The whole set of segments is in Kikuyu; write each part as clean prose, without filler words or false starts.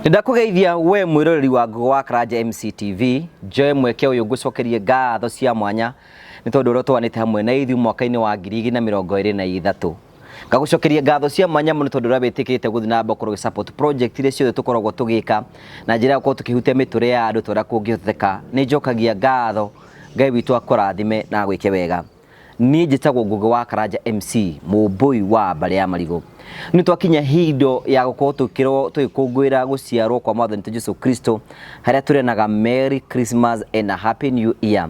Nĩndakũgeithia we mwĩroreri wa Ngũgĩ wa Karanja MCTV, njoe mweke ũyũ ngũcokerie ngatho cia mwanya nĩ tondũ ũrĩa ũtũanĩte hamwe na ithuĩ mwaka-inĩ wa 2023. Ngagũcokeria ngatho cia mwanya mũno tondũ ũrĩa wĩtĩkĩrĩte gũthiĩ na mbere gũkorwo ũgĩ support project iria ciothe tũkoragwo tũgĩka na njĩra ya gũkorwo tũkĩhutia mĩtũrĩre ya andũ ta ũrĩa kũngĩhoteka. Nĩ njokagia ngatho, Ngai witũ akũrathime na agwĩke wega. Niĩ njĩtagwo Ngũgĩ wa Karanja MC, mũmbũi wa mbarĩ ya marigũ. Nĩ twakinya hindo ya gũkorwo tũkĩrwo tũgĩkũngũĩra gũciarwo kwa mwathani witũ Jesu Kristo, harĩa tũrenaga Merry Christmas and a Happy New Year.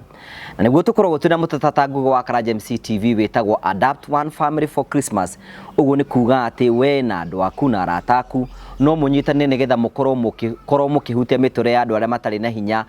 Na nĩguo tũkoragwo twĩna mũtatata Ngũgĩ wa Karanja MC TV wĩtagwo Adapt One Family for Christmas. Ũguo nĩ kuga atĩ we na andũ aku na arata aku no mũnyitanĩre nĩgetha mũkorwo mũkĩkorwo mũkĩhutia mĩtũrĩre ya andũ arĩa matarĩ na hinya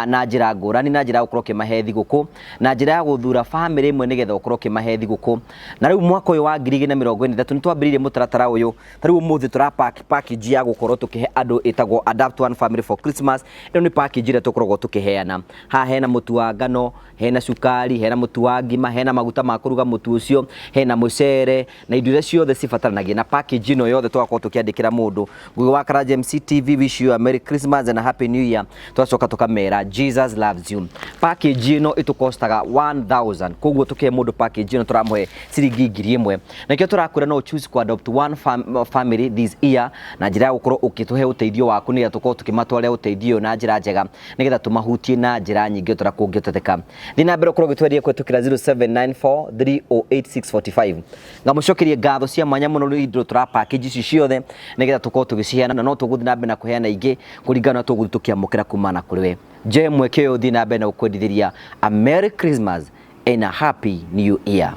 na njĩra ngũrani, na njĩra ya gũkorwo ũkĩmahe thigũkũ na njĩra ya gũthura bamĩrĩ ĩmwe nĩgetha ũkorwo ũkĩmahe thigũkũ. Na rĩu mwaka ũyũ wa 2023 nĩ twambĩrĩirie mũtaratara ũyũ, ta rĩu ũmũthĩ tũra pack package ya gũkorwo tũkĩhe andũ ĩtagwo Adapt One Family for Christmas. Ĩno nĩ package ĩrĩa tũkoragwo tũkĩheana. Haha hena mũtu wa ngano, hena cukari, hena mũtu wa ngima, hena maguta ma kũruga mũtu ũcio, hena mũcere na indo iria ciothe cibataranagia. Na package ĩno yothe tũgakorwo tũkĩandĩkĩra mũndũ. Ngũgĩ wa Karanja MC TV wish you a Merry Christmas and a Happy New Year. Tũgacoka tũkamera Jesus loves you. Package ĩno ĩtũkostaga 1000, koguo tũkĩhe mũndũ package ĩno tũramũhe ciringi 1000. Nakĩo tũrakwĩra no choose ku adopt one family this year na njĩra ya gũkorwo ũkĩtũhe ũteithio waku nĩgetha tũkorwo tũkĩmatwarĩra ũteithio ũyũ na njĩra njega nĩgetha tũmahutie na njĩra nyingĩ ta ũrĩa kũngĩhoteka. Thiĩ na mbere ũkorwo ũgĩtweria kũhetũkĩra 0794308645. Ngamũcokeria ngatho cia mwanya mũno nĩ indo tũra package ici ciothe nĩgetha tũkorwo tũgĩciheana, na no tũgũthiĩ na mbere na kũheana ingĩ kũringana na tũgũthiĩ tũkĩamũkĩra kumana kũrĩ we. Njoe mweke ũyũ thiĩ na mbere na gũkwendithĩria a Merry Christmas and a Happy New Year.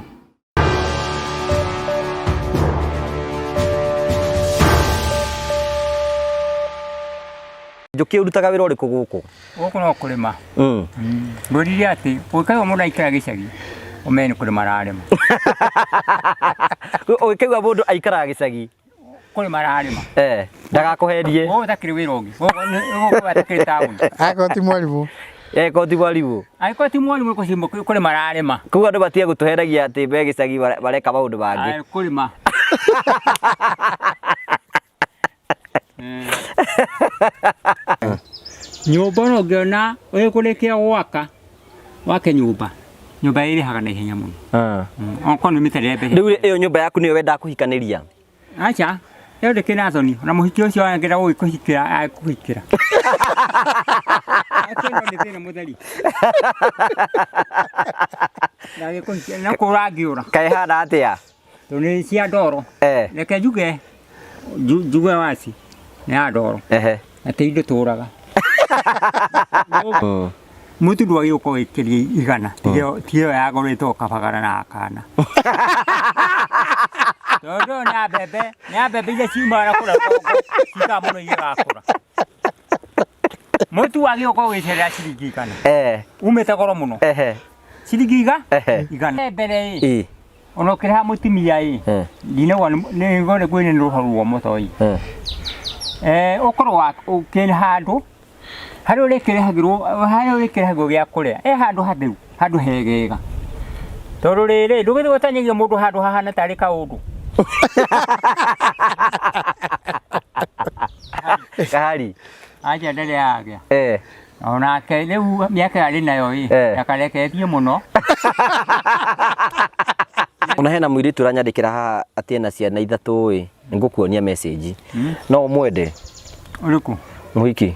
Njũkĩ ũrutaga wĩra ũrĩkũ gũkũ? Gũkũ no kũrĩma. Ngwĩrire atĩ ũngĩkaigua mũndũ aikara gĩcagi ũmenye nĩ kũrĩma ararĩma. Ũngĩkaigua mũndũ aikaraga gĩcagi Kũrĩma ararĩma. Ndagakũherie. Gũkũ gũtakĩrĩ wĩra ũngĩ. Gũkũ gũtakĩrĩ taũni. Angĩkorwo ti mwarimũ. Angĩkorwo ti mwarimũ. Angĩkorwo ti mwarimũ kũrĩma ararĩma. Koguo andũ matige gũtũhenagia atĩ me gĩcagi mareka maũndũ mangĩ. Kũrĩma. Nyũmba ona ũngĩona ũgĩkũrĩkia gwaka wake nyũmba nyũmba ĩrĩhaga na ihenya mũno. Okorwo nĩ mĩtarĩre mbeca. Rĩu ĩyo nyũmba yaku nĩyo wendaga kũhikanĩria? Aca, ĩyo ndĩkĩrĩ na thoni ona mũhiki ũcio angĩenda gũgĩkũhikĩra agĩkũhikĩra. Akĩona nĩ thĩna mũtheri. Ndagĩkũhikĩra no kũra angĩũra. Kaĩ ĩhana atĩa? Tondũ nĩ cia ndoro. Reke njuge njuge waci nĩ ya ndoro. Na ti indo tũraga. Mũtu ndwagĩrĩirwo gũkorwo ũgĩkĩria igana tiga ĩyo ya goro ĩtagwo kabagara na kana. Tondũ ĩyo nĩ ya mbembe nĩ ya mbembe iria ciumaga na kũrĩa rũgongo ciikaga mũno igĩgakũra. Mũtu wagĩrĩirwo gũkorwo ũgĩcerera ciringi igana. Umĩte goro mũno. Ciringi igana. Mbere ĩ ona ũkĩrĩha mũtumia ĩ ndinauga nĩ ngwĩne nĩ rũhoro rwa mũtoi. Ũkorwo ũkĩrĩ handũ harĩa ũrĩkĩrĩhagĩrwo harĩa ũrĩkĩrĩhagĩrwo gĩa kũrĩa he handũ hatheru handũ hegega tondũ rĩrĩ ndũgĩthiĩ gũtanyagia mũndũ handũ hahana tarĩ kaũndũ. Kahari. Aca ndarĩ yagĩa. Onake rĩu mĩaka ĩyo arĩ nayo ĩ ndakarekererie mũno. Ona hena mũirĩtu ũranyandĩkĩra haha atĩ ena ciana ithatũ ĩ, nĩngũkuonia message. No ũmwende? Ũrĩkũ? Mũhiki.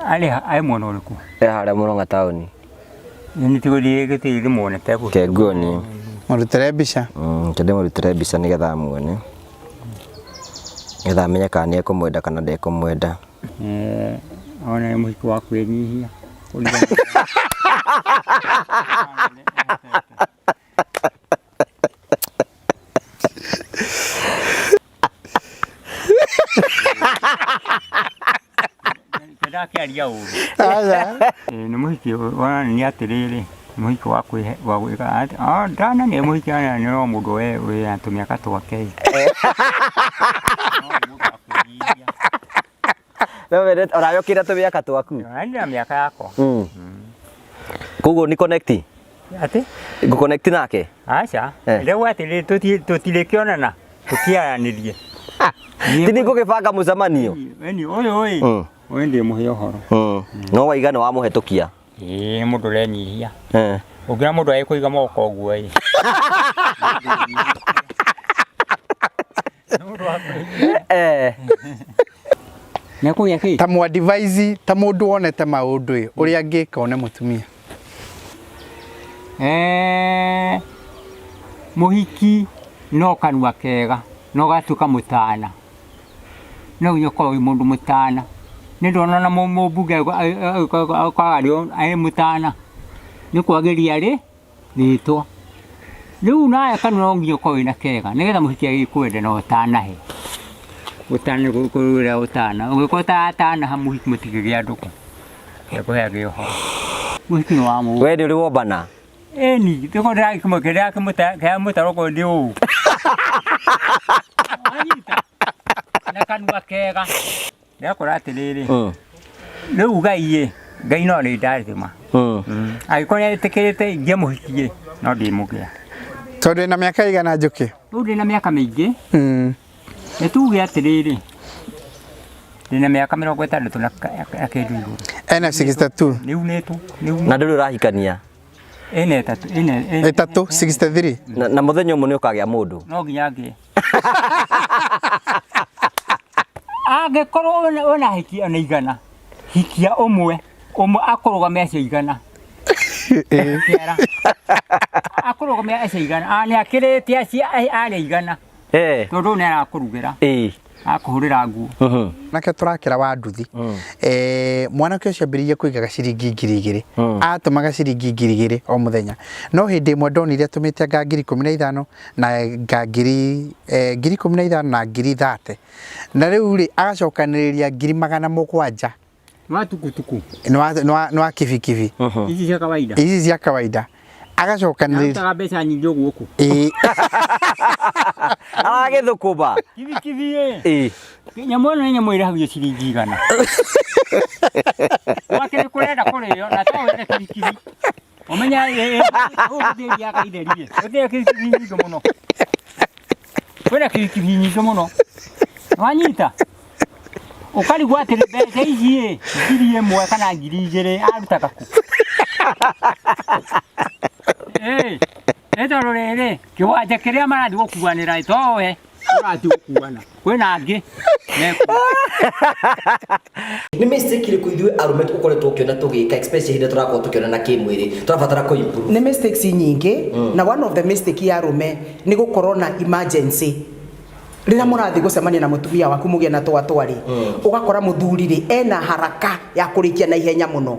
Arĩ ha arĩ mwena ũrĩkũ? E harĩa Mũrang'a taũni. Nĩ tigũthiĩ gĩtĩ ndĩmuone tegũ. Reke nguonie. Mũrutĩre mbica. Reke ndĩmũrutĩre mbica nĩgetha amuone. Nĩgetha amenye kana nĩ ekũmwenda kana ndekũmwenda. Ona nĩ mũhiki wa kwĩnyihia. Ndakĩaria ũru. Aca. Nĩ mũhiki wonania atĩrĩrĩ, nĩ mũhiki wa kwĩhe wa gwĩka atĩ ndana nĩ mũhiki nĩ no mũndũ wĩna tũmĩaka twake ĩ. No mũndũ wa kwĩnyihia. No wendete onawe ũkĩra tũmĩaka twaku. Ona niĩ na mĩaka yakwa. Koguo ni connect. Atĩ? Ngũ connect nake? Aca. Rĩu atĩrĩrĩ tũtirĩkĩonana tũkĩaranĩrie. Ti nĩ ngũgĩbanga mũcemanio. Eni ũyũ ĩ ũyũ ndĩ mũhe ũhoro. No waiga nĩ wamũhetũkia. Ĩĩ nĩ mũndũ ũrenyihia. Eh. Ũngĩona mũndũ agĩkũiga moko ũguo ĩ. Nĩ mũndũ wa kwĩnyihia. Eh. Nĩ ekũgĩa kĩ? Ta mũ-advise ta mũndũ wonete maũndũ ĩ ũrĩa angĩka one mũtumia. Eh, mũhiki no kanua kega no gatuĩka mũtana no nginya ũkorwo wĩ mũndũ mũtana nĩ ndona na mũmbunge akaga arĩ mũtana nĩ kwagĩria rĩ rĩtwa rĩu nawe kanua no nginya ũkorwo wĩna kega nĩgetha mũhiki agĩkwende na ũtanahe ũtana kũrĩa ũtana ũngĩkorwo ũtaratanaha mũhiki mũtingĩgĩa ndũkũ ekũheage ũhoro mũhiki nĩ wa mũndũ. We nĩ ũrĩ wombana? Eni, ndiko ndĩrakĩmwe kĩrĩa mũtaro ko ndĩ ũũ. Wanyita? Na kanua kega. Ndĩrakora atĩrĩrĩ, rĩu Ngai ĩ, Ngai no nĩ ndathima. Angĩkorwo nĩ etĩkĩrĩte ingĩe mũhiki ĩ, no ndĩmũgĩa. Tondũ wĩna mĩaka ĩigana Njũkĩ? Rĩu ndĩna mĩaka mĩingĩ, nĩ tuge atĩrĩrĩ, ndĩna mĩaka 60 na kĩndũ igũrũ. Ena 62. Nĩ unĩtwo, nĩ Na ndũrĩ ũrahikania? Ĩna ĩtatũ, ĩna Ĩtatũ, 63. Na mũthenya ũmwe nĩ ũkagĩa mũndũ. No nginya ngĩe. Angĩkorwo wĩna hiki ona igana, hikia ũmwe, ũmwe akũrũgamia acio igana. Kĩara. Akũrũgamia acio igana. Ah, nĩ akĩrĩte acio arĩa igana. Eh. Tondũ nĩ arakũrugĩra. Ĩĩ. Akũhũrĩra nguo. Nake tũrakĩra wa nduthi. Mwanake ũcio ambĩrĩirie kũigaga ciringi 2000. Atũmaga ciringi 2000 o mũthenya. No hĩndĩ ĩmwe ndonire atũmĩte anga 15,000 na anga 15,000 na 30,000. Na rĩu rĩ agacokanĩrĩria 700,000. Nĩ tukutuku. Nĩ wa kibikibi. Ici cia kawaida. Ici cia kawaida. Agacokanĩrĩria. Arutaga mbeca nyingĩ ũguo kũ. Ĩĩ. Aragĩthũkũma. Kibikibi ĩ. Ĩĩ. Nyamũ ĩno nĩ nyamũ ĩrĩhagio ciringi 100. Gwake nĩ kũrenda kũrĩo na to wende kibikibi. Ũmenya ũgũthiĩ akaitheririe. Ũthiĩ kibikibi nyingĩ mũno. Kwĩna kibikibi nyingĩ mũno. Wanyita? Ũkarigwo atĩrĩ mbeca ici ĩ 1000 kana 2000 arutaga kũ? Ĩ, nĩ tondũ rĩrĩ kĩwanja kĩrĩa marathiĩ gũkuanĩra to we ũrathiĩ gũkuana. Kwĩna angĩ mekuo. Nĩ mistake ĩrĩkũ ithuĩ arũme tũkoretwo ũkĩona tũgĩka especially hĩndĩ tũrakorwo tũkĩonana kĩmwĩrĩ tũrabatara kũ improve? Nĩ mistakes nyingĩ, na one of the mistake ya arũme nĩ gũkorwo na emergency. Rĩrĩa mũrathiĩ gũcemania na mũtumia waku mũgĩe na twatwa rĩ, ũgakora mũthuri rĩ ena haraka ya kũrĩkia na ihenya mũno.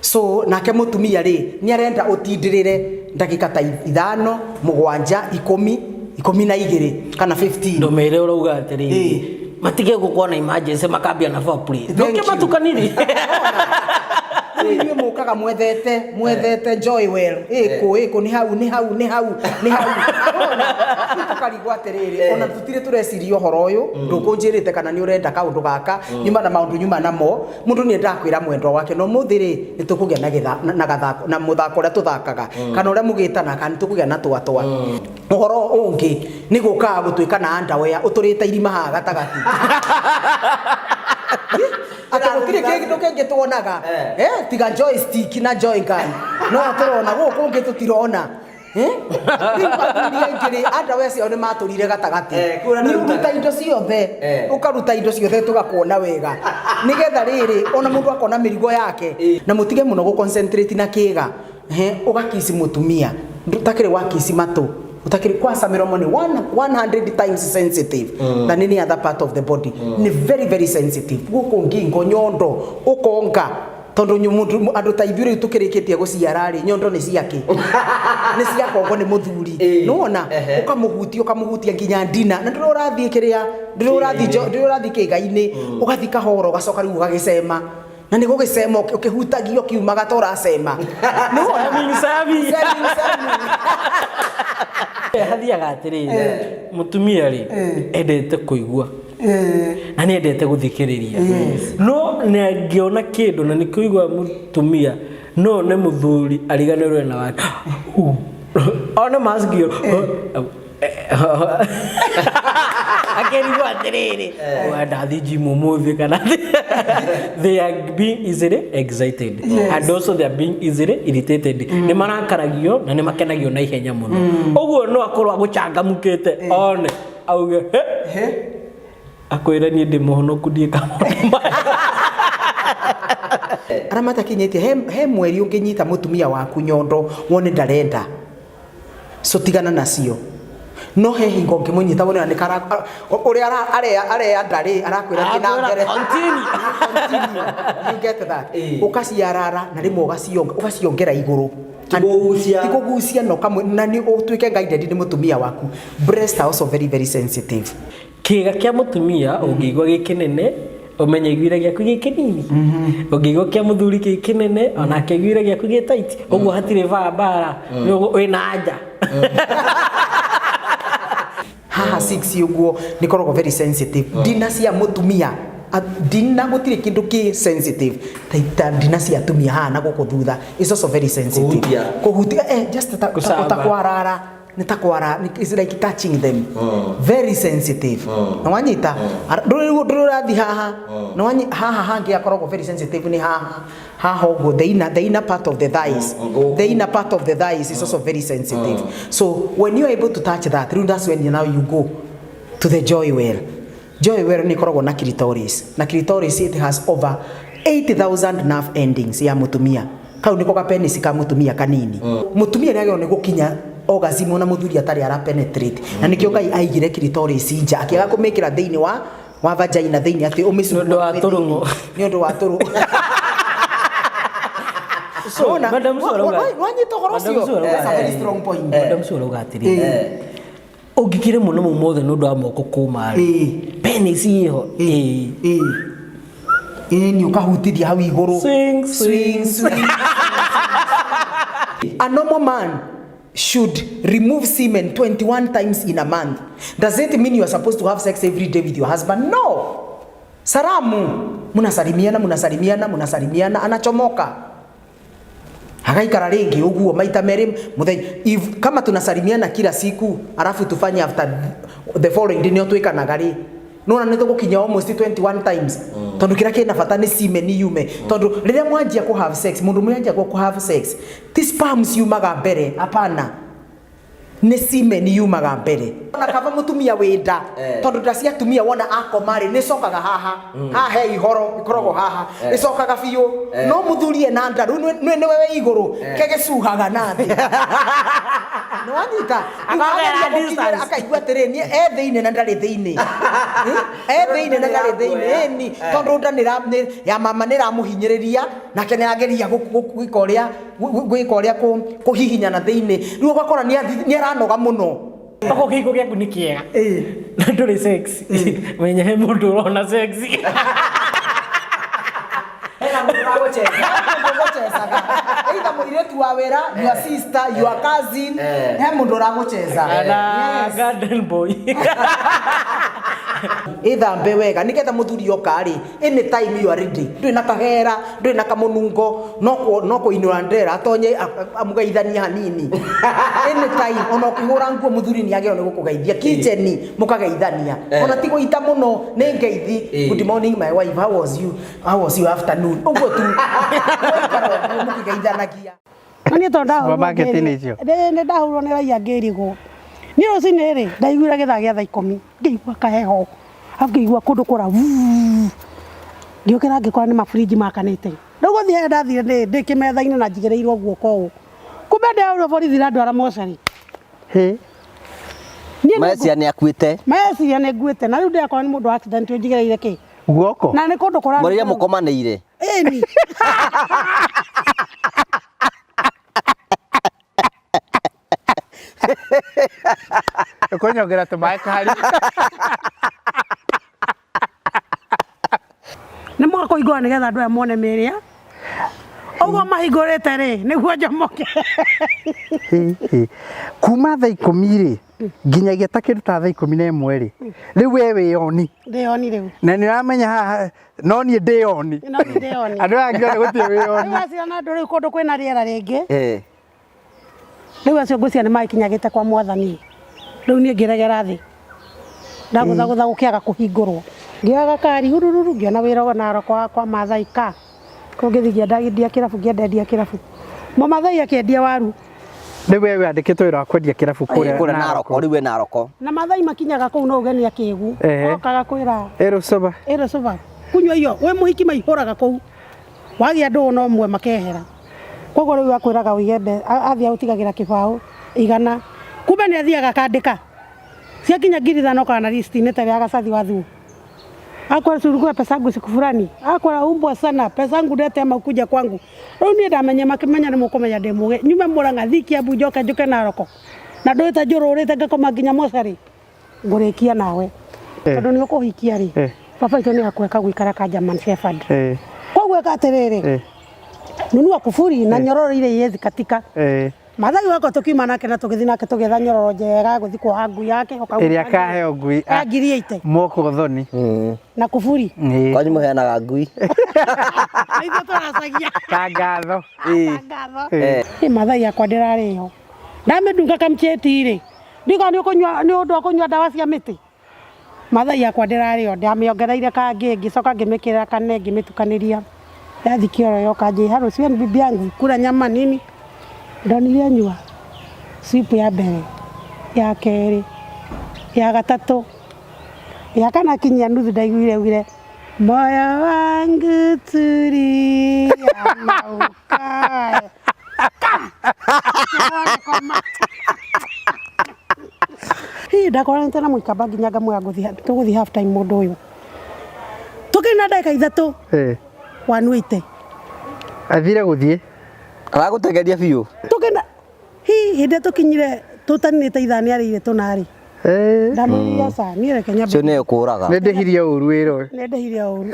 So nake mũtumia rĩ nĩ arenda ũtindĩrĩre ndagĩka ta 5, 7, 10, 12 kana 15. Ndũmĩre ũrauga atĩrĩrĩ, matige gũkorwo na emergency makambia na foreplay. Thank Ndũkĩ you. matukaniri. Rĩu inyuĩ mũkaga mwethete, mwethete joy well. Ĩkũ, ĩkũ, nĩ hau, nĩ hau, nĩ hau, nĩ hau. Rĩu tũkarigwo atĩrĩrĩ, ona tũtirĩ tũreciria ũhoro ũyũ, ndũkũnjĩrĩte kana nĩ ũrenda kaũndũ gaka, nyuma na maũndũ nyuma namo. Mũndũ nĩ endaga kwĩra mwendwa wake, no ũmũthĩ rĩ, nĩ tũkũgĩa na gĩtha, na gathako, na mũthako ũrĩa tũthakaga, kana ũrĩa mũgĩtana, kana nĩ tũkũgĩa na twatwa. Ũhoro ũngĩ nĩ gũkaga gũtuĩka na underwear, ũtũrĩte irima haha gatagatĩ. Atĩ gũtirĩ kĩndũ kĩngĩ tuonaga. Tiga joystick na joy gun. No tũrona gũkũ kũngĩ tũtirona. Rĩu athuri aingĩ rĩ, underwear ciao nĩ matũrire gatagatĩ. Kũrĩa Nĩ nĩ ũruta indo ciothe. Ũkaruta indo ciothe tũgakuona wega. Nĩgetha rĩrĩ, ona mũndũ akona mĩrigo yake. Na mũtige mũno gũ concentrate na kĩga. Ũgakici mũtumia. Ndũtakĩrĩ wakici matũ. Utakiri kwanza miromo ni 100 times sensitive than any other part of the body. Ni very very sensitive. Guku ngingo nyondo ukonga tondu mundu andu ta ithuĩ rĩu tũkĩrĩkĩtie gũciara rĩ, nyondo nĩ ciake. Nĩ cia kongo nĩ mũthuri. Nĩwona? Ũkamũhutia, ũkamũhutia nginya ndina. Na ndũrĩ ũrathiĩ kĩrĩa, ndũrĩ ũrathiĩ njo, ndũrĩ ũrathiĩ kĩĩga-inĩ. Ũgathiĩ kahora ũgacoka rĩu ũgagĩcema. Na nĩ gũgĩcema ũkĩhutagio kiumaga ta ũracema. Nĩwona? Sami, sami. Sami, sami. Hathiaga atĩrĩrĩ, mũtumia rĩ, endete kũigua. Na nĩ endete gũthikĩrĩria. No nĩ angĩona kĩndũ na nĩ kũigua mũtumia, no one mũthuri ariganĩrwo na wake. One masikio. Akĩrigwo atĩrĩrĩ, ndathiĩ gym ũmũthĩ kana they are being easily excited and also they are being easily irritated. Nĩ marakaragio na nĩ makenagio na ihenya mũno. Ũguo no akorwo agũcangamũkĩte one auge "He, akwĩre niĩ ndĩ mũhonoku ndiĩka maũndũ maya." Arĩa matakinyĩtie he mweri ũngĩnyita mũtumia waku nyondo wone ndarenda, so tigana nacio. No he hingo ũngĩmũnyita wone nĩ kara ũrĩa areya ndarĩ arakwĩra thiĩ na mbere. Continue. Continue. You get that? Ũkaciarara na rĩmwe ũgaciongera igũrũ. Ti kũgucia. Ti kũgucia na ũkamwe na nĩ ũtuĩke guided nĩ mũtumia waku. Breasts are also very very sensitive. Kĩga kĩa mũtumia ũngĩigua gĩ kĩnene ũmenye iguire gĩaku gĩ kĩnini, ũngĩigua kĩa mũthuri gĩ kĩnene onake aiguire gĩaku gĩ tight, ũguo hatirĩ bara wĩna anja. Haha 6 ũguo nĩ koragwo very sensitive. Ndina cia mũtumia, ndina gũtirĩ kĩndũ kĩ sensitive ta ndina cia atumia haha na gũkũ thutha is also very sensitive. Kũhutia. Kũhutia, just Gũcamba. ta kwarara. Nĩ ta kwara, it's like touching them. Very sensitive. Na wanyita, ndũrĩ ũrathiĩ haha. Na haha hangĩ akoragwo very sensitive nĩ haha. Haha ũguo, the inner part of the thighs. The inner part of the thighs is also very sensitive. So when you are able to touch that, rĩu that's when now you go to the joy well. Joy well nĩ ĩkoragwo na clitoris. Na clitoris it has over 8,000 nerve endings ya mũtumia. Kau nĩko ka penis ka mũtumia kanini. Mũtumia nĩ agĩrĩirwo nĩ gũkinya orgasm ona mũthuri atarĩ ara penetrate. Na nĩkĩo Ngai aigire clitoris nja, akĩaga kũmĩkĩra thĩinĩ wa vagina thĩinĩ atĩ ũmĩcukue Nĩ ũndũ wa thĩinĩ. tũrũng'o. Nĩ ũndũ wa tũrũng'o. So, Wona? Madam Sue arauga- Wanyita ũhoro Madam ũcio? Sue arauga That's a very atĩrĩrĩ. strong point. Madam Sue arauga atĩrĩrĩ, ũngĩkire mũno mũmothe nĩ ũndũ wa moko kũma rĩ, penis ĩho. Ĩĩ, nĩ ũkahutithia hau igũrũ. Swing, swing, Swing, swing. A normal man should remove semen 21 times in a month. Does it mean you are supposed to have sex every day with your husband? No. Salamu. Munasalimiana, munasalimiana, munasalimiana, anachomoka. Agaikara rĩngĩ ũguo maita merĩ mũthenya. If kama tunasalimiana kila siku, alafu tufanye after the following day nĩo twĩkanaga rĩ. Nona nĩ tũgũkinya almost 21 times. Tondũ kĩrĩa kĩna bata nĩ semen yume. Tondũ rĩrĩa mwanjia kũ have sex, mũndũ mwanjia kũ have sex, ti sperms yumaga mbere, hapana. Nĩ semen yumaga mbere. Ona kaba mũtumia wĩ nda, tondũ nda cia atumia wona akoma rĩ, nĩ cokaga haha. Haha he ihoro, ikoragwo haha. Ĩcokaga biũ. No mũthuri ena nda, rĩu nĩwe wĩ igũrũ, kegecuhaga na thĩ. Nĩ wanyita? Rĩu Akogera ageria gũkinyĩra, distance. akaigua atĩrĩ, niĩ e thĩinĩ na ndarĩ thĩinĩ. E thĩinĩ na ndarĩ thĩinĩ. Ĩni, tondũ nda ya mama nĩ ĩramũhinyĩrĩria, nake nĩ arageria gwĩka ũrĩa, gwĩka ũrĩa kũhihinya na thĩinĩ. Rĩu ũgakora nĩ aranoga mũno. Okorwo kĩhiko gĩaku nĩ kĩega na ndũrĩ sexy, menya he mũndũ ũrona sexy. Hena mũndũ ũragũcheza. He mũndũ ũgũchezaga. Either mũirĩtu wa wĩra, your sister, your cousin, he mũndũ ũragũcheza. Kana garden boy. Ĩthambe wega nĩgetha mũthuri oka rĩ, anytime you are ready. Ndũrĩ na kahera, ndũrĩ na kamũnungo, no kũinũra ndera atonye amũgeithanie hanini. Anytime ona ũkĩhũra nguo mũthuri nĩ agĩrĩirwo nĩ gũkũgeithia. Kitchen mũkageithania. Ona ti gũita mũno, nĩ ngeithi. Good morning my wife, how was you? How was your afternoon? Ũguo tu. Mũgaikara ũguo mũkĩgeithanagia. Na niĩ tondũ ndahũrwo Supermarket-inĩ icio? Nĩ ndahũrwo nĩ raia ngĩrigwo. Niĩ rũcinĩ rĩ, ndaiguire gĩthaa gĩa thaa ikũmi, ngĩigua kaheho, arabu ngĩigua kũndũ kũra vuu. Ngĩũkĩra ngĩkora nĩ maburinji makanĩte. Rĩu gũthiĩ harĩa ndathire ndĩ kĩmetha-inĩ na njigĩrĩirwo guoko ũũ. Kumbe ndĩrahũrwo borithi irandwara mocarĩ. Hĩ. Niĩ nĩ Meciria nĩ akuĩte. Meciria nĩ nguĩte, na rĩu ndĩrakora nĩ mũndũ wa accident ũnjigĩrĩire kĩ? Guoko? Na nĩ kũndũ kũrarutwo. Mũrĩre mũkomanĩire. Ĩni. Ũkũnyongera tũmaĩ kahari. Nĩ mwaka kũhingũra nĩgetha andũ aya mone mĩrĩa. Ũguo mahingũrĩte rĩ, nĩguo njomoke. Hĩ, hĩ. Kuma thaa ikũmi rĩ, nginyagia ta kĩndũ ta thaa ikũmi na ĩmwe rĩ, rĩu we wĩyoni. Ndĩyoni rĩu. Na nĩ ũramenya haha, no niĩ ndĩyoni. No niĩ ndĩyoni. Andũ aya angĩ othe gũtirĩ wĩyoni. Rĩu acio na andũ rĩu kũndũ kwĩna rĩera rĩngĩ. Rĩu acio ngwĩciria nĩ magĩkinyagĩte kwa mwathani. Rĩu niĩ ngĩregera thĩ. Ndagũthagũtha gũkĩaga kũhingũrwo. Ngĩoya gakari hurururu ngĩona wĩra wa Narok kwa Mathai ka. Kũu ngĩthiĩ ngĩendia kĩrabu ngĩendia kĩrabu. Mũmathai akĩendia waru. Rĩu we wandĩkĩtwo wĩra wa kwendia kĩrabu kũrĩa Kũrĩa Narok, rĩu we Narok. Na Mathai makinyaga kũu no uge nĩ akĩgu. Okaga kwĩra Ĩrũcũba. Ĩrũcũba. Kunyua iyo wĩ mũhiki maihũraga kũu. Wagĩa ndũgũ na ũmwe makehera. Koguo rĩu akwĩraga ũige mbe athiĩ agũtigagĩra kĩbaũ igana. Kumbe nĩ athiaga akandĩka. Ciakinya 5,000 okaga na list inĩ ta ya gacathi wa thuo. Akwĩra chukua pesa yangu siku fulani. Akwĩra umbwa sana pesa yangu ndete ama ukuja kwangu. Rĩu niĩ ndamenya makĩmenya nĩ mũkũmenya ndĩ mũgĩ. Nyume Murang'a thiĩ Kiambu njoke njũke Naroko. Na ndũĩte njũrũrĩte ngakoma nginya mocarĩ. Ngũrĩkia nawe. Tondũ nĩ ũkũhikia rĩ. Baba witũ nĩ akweka gũikara ka German Shepherd. Koguo ĩka atĩrĩrĩ. Nunua kufuri na nyororo ile iwezi katika. Mathai wakwa tukiuma nake na tũgĩthiĩ nake tũgĩetha nyororo njega ya gũthiĩ kuoha ngui yake ũkauga Ĩrĩa akaheo ngui ya 80,000 moko thoni. na kuburi. Kwanyu mũheanaga ngui. Na ithuĩ tũracagia Ta ngatho. Ngatho. Ĩ Mathai yakwa ndĩrarĩo. Ndamĩndunga kamcheti rĩ. Ndiga nĩ ũkũnyua nĩ ũndũ wa kũnyua ndawa cia mĩtĩ. Mathai yakwa ndĩrarĩo ndamĩongereire kangĩ ngĩcoka ngĩmĩkĩrĩra kane ngĩmĩtukanĩria. Yathi kĩoro yoka njĩha rũciũ ni bibi yangu kula nyama nini. Ndonire anyua sip ya mbere, ya kerĩ, ya gatatũ, ya kana akinyia nuthu ndaiguire augire moyo wangu tulia na ukae. Hihi ndakoranĩte na mũikamba nginya ngamwĩra ngũthiĩ tũgũthiĩ half time mũndũ ũyũ. Tũkĩrĩ na ndagĩka ithatũ 180. Athire gũthiĩ. Aragũtengeria biũ. Tũkĩna hihi hĩndĩ ĩrĩa tũkinyire tũtaninĩte ithaa nĩ arĩire tũnarĩ. Ndamwĩrire aca niĩ reke nyambe. Ũcio nĩ ekũraga. Nĩ ndĩhirie ũru wĩra ũyũ. Nĩ ndĩhirie ũru.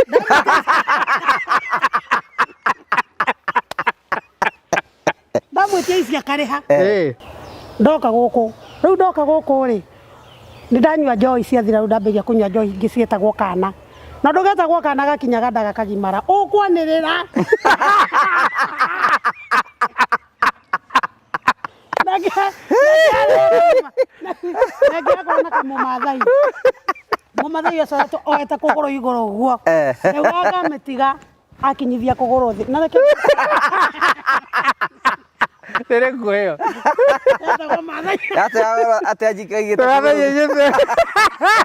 Ndamwĩtia ici akarĩha. Ndoka gũkũ. Rĩu ndoka gũkũ rĩ, nĩ ndanyua njohi ciathira rĩu ndambĩrĩria kũnyua njohi ingĩ ciĩtagwo kana. Na ũndũ getagwo kana gakinyaga nda gakagimara. Ũkwanĩrĩra. Na ngĩakora na kamũmathai. Mũmathai ũcio oete kũgũrũ igũrũ ũguo. Rĩu akamĩtiga akinyithia kũgũrũ thĩ. Na reke Nĩrĩkũ ĩyo? etagwo Mathai. Atĩ anjikaigĩte.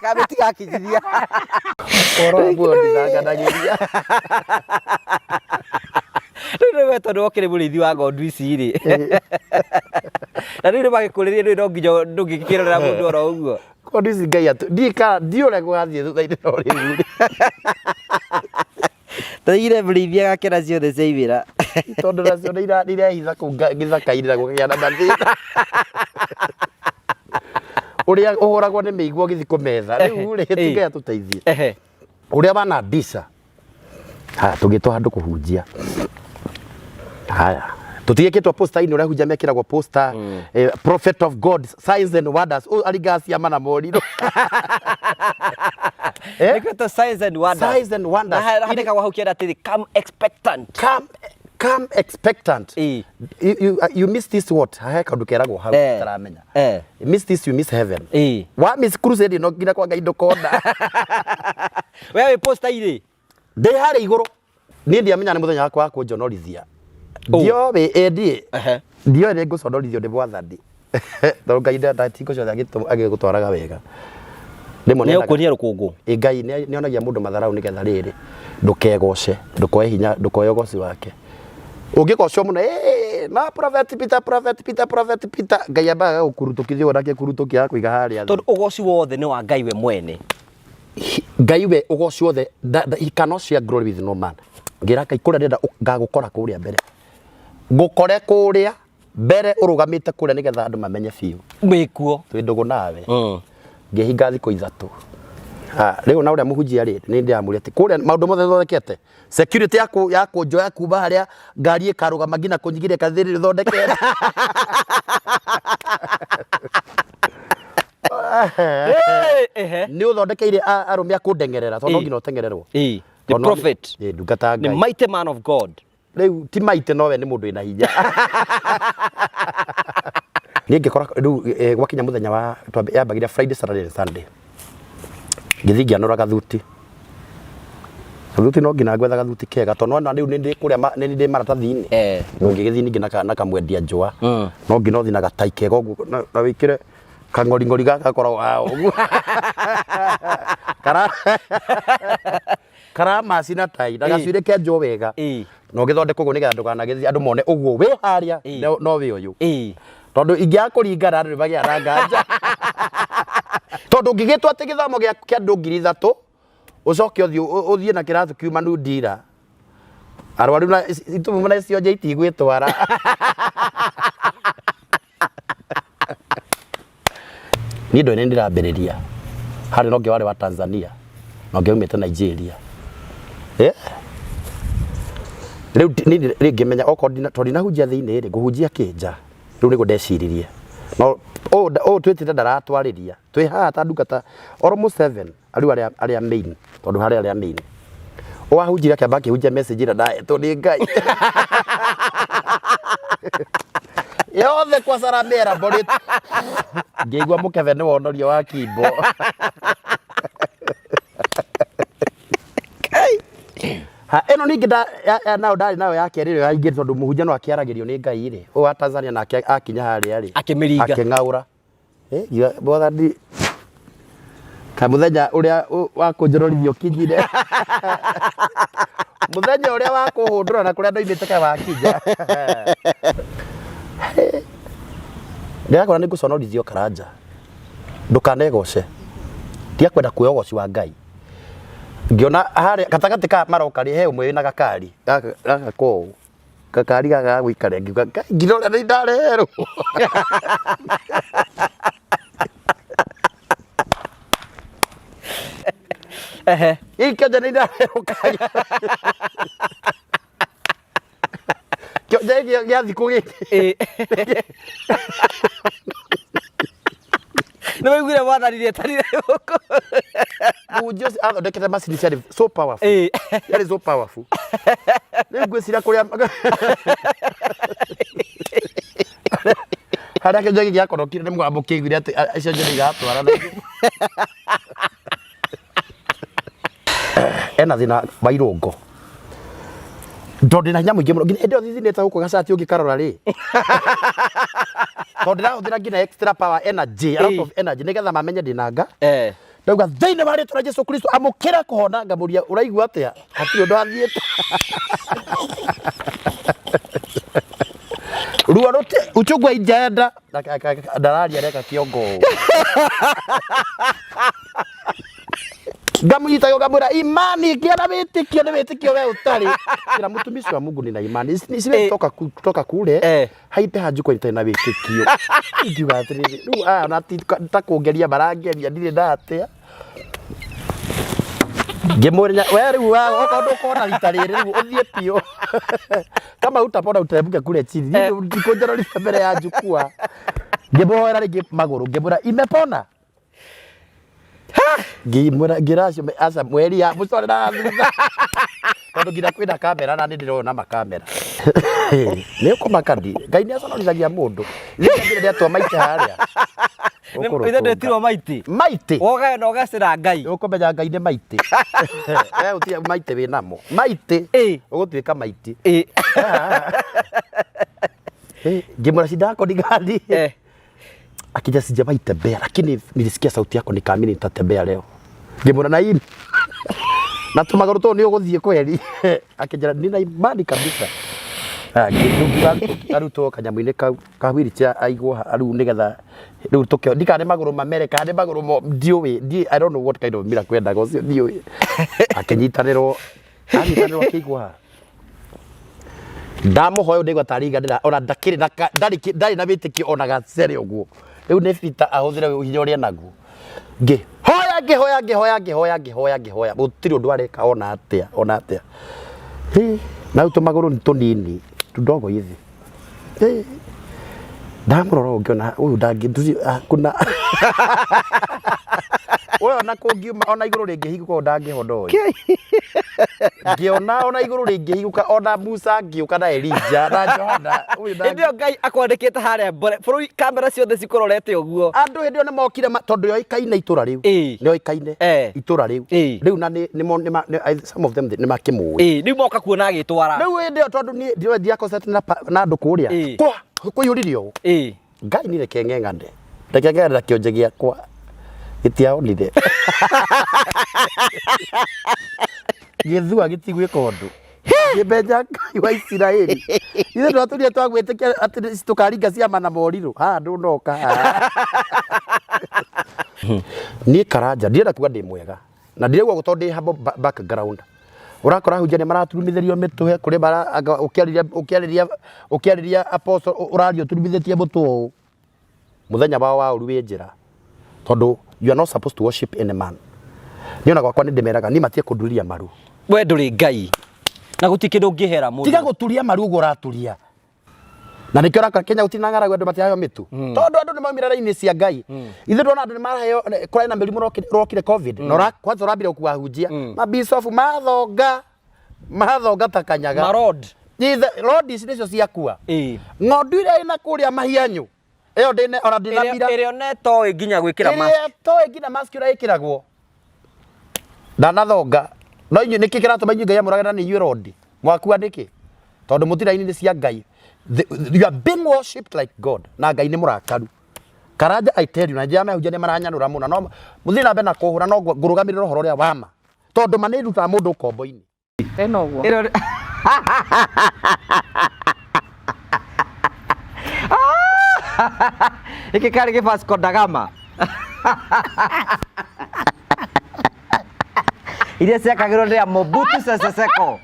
Kamĩtiga akinyithia. Ũhoro wa muoyo ndithanganagĩria. Rĩu nĩ we tondũ wokĩrĩ mũrĩithi wa ng'ondu ici rĩ. Na rĩu nĩ magĩkũrĩria rĩu no nginya ndũngĩkĩrorera mũndũ oro ũguo. Ng'ondu ici Ngai atũ ndiĩ kana ndiũ ũrĩa gũgathiĩ thutha-inĩ no rĩu rĩ. Tũigire mũrĩithi agakena ciothe ciaimĩra. Tondũ nacio nĩ irehitha kũu gĩthaka-inĩ na gũkagĩa na mathĩna. Ũrĩa ũhũragwo nĩ mĩigua ũgĩthiĩ kũmetha. Rĩu rĩ, ti Ngai atũteithie. Ũrĩa wanambisha. Haya, tũgĩtwo handũ kũhunjia. Haya, tũtigĩkĩtwo poster-inĩ ũrĩa hunjia mekĩragwo poster, prophet of God, signs and wonders. Ũyũ aringaga ciama na morirũ. Nĩkĩo to signs and wonders. Signs and wonders. Na handĩkagwo hau kĩanda atĩrĩ, come expectant. Come expectant. You miss this what? Hahe kaũndũ keragwo hau ũtaramenya. You miss this, you miss heaven. Wa miss crusade ĩno nginya kwa Ngai ndũkona. We wĩ poster-inĩ? Ndĩ harĩa igũrũ. Niĩ ndiamenya nĩ mũthenya wakwa wa kũnjonorithia. Ndioĩ ĩndĩ. Ndioĩ nĩ ngũconorithio nĩ mwathani. Tondũ Ngai hingo ciothe agĩgũtwaraga wega. Rĩmwe Nĩ ũkuonia rũkũngũ. Ĩ Ngai nĩ onagia mũndũ matharau nĩgetha rĩrĩ ndũkegoce, ndũkoe hinya, ndũkoe ũgoci wake. Ũngĩgocwo mũno, no Prophet Peter, Prophet Peter, Prophet Peter, Ngai ambaga agagũkurutũkithia ũguo na kĩkurutũkia agakũiga harĩa thĩ. Tondũ ũgoci wothe nĩ wa Ngai we mwene. Ngai we ũgoci wothe, he cannot share glory with no man. Ngĩra Ngai kũrĩa ndĩrenda ngagũkora kũrĩa mbere. Ngũkore kũrĩa mbere ũrũgamĩte kũrĩa nĩgetha andũ mamenye biũ. Wĩkuo. Twĩ ndũgũ nawe. Ngĩhinga thikũ ithatũ. Rĩu na ũrĩa mũhunjia rĩ, nĩ ndĩramũria atĩ kũrĩa maũndũ mothe thondekete. Security ya kũnjoya kuma harĩa ngari ĩkarũgama nginya kũnyigiria kathĩrĩ thondekete. Nĩ ũthondekeire arũme a kũndengerera tondũ no nginya ũtengererwo. The Tondũ no- prophet. Ndungata ya The Ngai. mighty man of God. Rĩu ti mighty nowe nĩ mũndũ wĩna hinya. Niĩ ngĩkora rĩu gwakinya mũthenya wa yambagĩria Friday, Saturday and Sunday. Ngĩthiĩ ngĩanũra gathuti. Gathuti no nginya ngwetha gathuti kega tondũ nĩwona rĩu nĩ ndĩ kũrĩa nĩ ndĩ maratathi-inĩ. Ngĩgĩthiĩ ningĩ na kamwendia njũa. No nginya ũthiĩ na gatai kega ũguo na wĩkĩre kang'oring'ori gaka gakoragwo haha ũguo. Kara karamaci na tai na gacuĩrĩ kenjwo wega. Na ũgĩthondekwo ũguo nĩgetha ndũkanagĩthiĩ andũ mone ũguo wĩ harĩa no wĩ ũyũ. Tondũ ingĩaga kũringana andũ nĩ magĩaga na nganja. Tondũ ũngĩgĩtua atĩ gĩthomo kĩa andũ 3000 ũcoke ũthiĩ ũthiĩ na kĩratũ kiumanu ndira arwaru na itumumu na cionje itigwĩtwara. Niĩ ndoĩ nĩ ndĩrambĩrĩria harĩ na ũngĩ warĩ wa Tanzania na ũngĩ waumĩte Nigeria. Eh? Rĩu niĩ rĩu ngĩmenya okorwo ndina tondũ ndinahunjia thĩinĩ rĩ ngũhunjia kĩ nja rĩu nĩguo ndeciririe no ũũ twĩtĩte ndaratwarĩria twĩ haha ta ndungata almost seven rĩu arĩa arĩa main tondũ harĩ arĩa main wahunjire akĩamba akĩhunjia message ĩrĩa ndahetwo nĩ Ngai yothe kwa saramera mbori ngĩigua mũkebe nĩ wonorio wa kimbo Ha, ĩno ningĩ nayo ndarĩ nayo ya kerĩ ĩyo ya ingĩ tondũ mũhunjia no akĩaragĩrio nĩ Ngai rĩ ũyũ wa Tanzania nake akinya harĩa rĩ Akĩmĩringa. akĩng'aũra Eh, ngiuga, mwathani ka mũthenya ũrĩa wa kũnjororithia ũkinyire mũthenya ũrĩa wa kũhũndũra na kũrĩa ndoimĩte ka wakinya ndĩrakora nĩ ngũconorithio karanja ndũkanegoce ndiakwenda kuoya ũgoci wa Ngai ngĩona harĩa gatagatĩ ka maroka rĩ he ũmwe wĩna gakari gaka gaka kũũ gakari gaka ga gũikara ngiuga "Ngai, nginya ũrĩa nĩ ndareherwo Ehe. Gĩkĩ kĩonje nĩ ndareherwo kari kĩonje gĩkĩ gĩa thikũ gĩkĩ Nĩ waiguire mwathani rĩetanire gũkũ. Mũhunjia ũcio athondekete macini ciarĩ so powerful. Ciarĩ so powerful. Rĩu ngwĩciria kũrĩa harĩa kĩonje gĩkĩ gĩakorokire nĩ mũgambo kĩaiguire atĩ icio njohi iratwarana. Ena thĩna wa irũngo tondũ ndĩna hinya mũingĩ mũno nginya hĩndĩ ĩyo thithinĩte gũkũ gacati ũngĩkarora rĩ tondũ ndĩrahũthĩra nginya extra power energy a lot of energy nĩgetha mamenye ndĩna nga ndauga thĩinĩ wa rĩtwa rĩa Jesu Kristo amũkĩra kũhona ngamũria ũraigua atĩa hatirĩ ũndũ athiĩte ruo rũti uchungu haijaenda ndararia areka kĩongo ũũ ngamũnyita ngamwĩra imani gĩa na wĩtĩkio nĩ wĩtĩkio we ũtarĩ kĩra mũtumishi wa Mungu nina imani siwezi toka kutoka kule haipe hanjuko itarĩ na wĩtĩkio ingiuga atĩrĩrĩ rĩu aya ona ti ta kũngeria marangeria ndirĩ na atĩa ngĩmũria we rĩu okorwo ndũkona rita rĩrĩ rĩu ũthiĩ biũ kama utapona uteremke kule chini ndikũnjororithia mbere ya jukwaa ngĩmũhoera rĩngĩ magũrũ ngĩmwĩra imepona ngĩmwĩra ngĩra acio aca mweri ya mũcore na thutha tondũ nginya kwĩna kamera na nĩ ndĩrona makamera nĩ ũkũmaka ndi ngai nĩ aconorithagia mũndũ nĩ ndĩatua maite harĩa Ithe ndwetirwo maiti. Maiti. Wogae na ũgacĩra Ngai. Ũkũmenya Ngai nĩ maiti. We ũtirĩ maiti wĩ namo. Maiti. Ũgũtuĩka maiti. Ngĩmwĩra shida yako ni gani? Akija sijawahi tembea lakini nilisikia sauti yako nikaamini nitatembea leo. Ngĩmwĩra na ini na tũmagũrũ tũũ nĩ ũgũthiĩ kweri. Akĩnjĩra nina imani kabisa. Arutwo kanyamũ-inĩ kau ka wheelchair aigwo rĩu nĩgetha rĩu tũkĩo ndikana nĩ magũrũ mamere kana nĩ magũrũ mo ndiũĩ ndi I don't know what kind of miracle endaga ũcio ndiũĩ. Akĩnyitanĩrwo anyitanĩrwo akĩigwo haha ndamũhoya ndaigua tarĩ iganĩra ona ndakĩrĩ na ndarĩ ndarĩ na wĩtĩkio ona gacere ũguo rĩu nĩ bita ahũthĩre hinya ũrĩa naguo ngĩhoya ngĩhoya ngĩhoya ngĩhoya ngĩhoya ngĩhoya gũtirĩ ũndũ areka ona atĩa ona atĩa Hĩ, na rĩu tũmagũrũ nĩ tũnini tundogo hivi Hĩ, ndamũrora ũũ ngĩona ũyũ ndangĩ kuna Ũyũ ona kũngiuma ona igũrũ rĩngĩhingũka ũyũ ndangĩhona ũyũ. Ngĩona ona igũrũ rĩngĩhingũka ona Musa angĩũka na Elija na Johana ũyũ Hĩndĩ ĩyo Ngai akwandĩkĩte harĩa mbere bũrũri kamera ciothe cikũrorete ũguo. Andũ hĩndĩ ĩyo nĩ mokire tondũ yoĩkaine itũra rĩu. Ĩĩ. Nĩ yoĩkaine Eh. itũra rĩu. Ĩĩ. Rĩu na nĩ nĩ some of them nĩ makĩmũĩ. Ĩĩ, rĩu moka kuona agĩtwara. Rĩu hĩndĩ ĩyo tondũ niĩ ndiũĩ ndiakosete na na andũ kũrĩa. Ĩĩ. Kwa kũiyũrire ũũ. Ĩĩ. Ngai ni reke ng'eng'ane. Reke ng'eng'ane na kĩonje gĩakwa. Gĩtiahonire. Gĩthua gĩtigwĩka ũndũ. Ngĩmenya Ngai wa Isiraeli. Ithuĩ twatũrire twagwĩtĩkia atĩ tũkaringa ciama na morirũ. Haha ndũnoka haha. Niĩ Karanja ndirenda kuga ndĩ mwega. Na ndirauga ũguo tondũ ndĩ humble background. Ũrakora ahunjia nĩ maraturumithĩrio mĩtwe kũrĩ mara anga ũkĩarĩria ũkĩarĩria ũkĩarĩria apostle ũraria ũturumithĩtie mũtwe ũũ. Mũthenya wao wa ũru wĩ njĩra. Tondũ you are not supposed to worship any man. Niĩ ona gwakwa nĩ ndĩmeraga niĩ matige kũnduria maru. We ndũrĩ Ngai. Na gũtirĩ kĩndũ ũngĩhera mũndũ. Tiga gũturia maru ũguo ũraturia. Na nĩkĩo ũrakora Kenya gũtirĩ na ng'aragu andũ matiraheo mĩtu. Tondũ andũ nĩ maumire raini cia Ngai. Ithuĩ ndona andũ nĩ maraheo kũrarĩ na mĩrimũ rokire COVID. Na kwanza ũrambire gũkua ahunjia. Mabicobu mathonga. Mathonga ta kanyaga. Marod. Ithe rod ici nĩcio ciakua. Ĩĩ. Ng'ondu iria ĩna kũrĩa mahianyũ. Ĩyo ndĩne ona ndĩnamira. Ĩrĩa ona ĩtoĩ nginya gwĩkĩra mask. Ĩrĩa ĩtoĩ nginya mask ũrĩa ĩkĩragwo. Ndanathonga. No inyuĩ nĩkĩ kĩratũma inyuĩ Ngai amũrage na nĩ inyuĩ rodi? Mwakua nĩkĩ? Tondũ mũtirĩ raini-inĩ cia Ngai. You are being worshipped like God. Na Ngai nĩ mũrakaru. Karanja I tell you, na njĩra mehunjia nĩ maranyanũra mũno. No mũthiĩ na mbere na kũhũra no ngũrũgamĩrĩra ũhoro ũrĩa wa ma. Tondũ ma nĩ ĩrutaga mũndũ ũkombo-inĩ. Tena ũguo. Ĩro Gĩkĩ karĩ gĩ Vasco da Gama. Iria ciakagĩrwo nĩ Mobutu Sese Seko.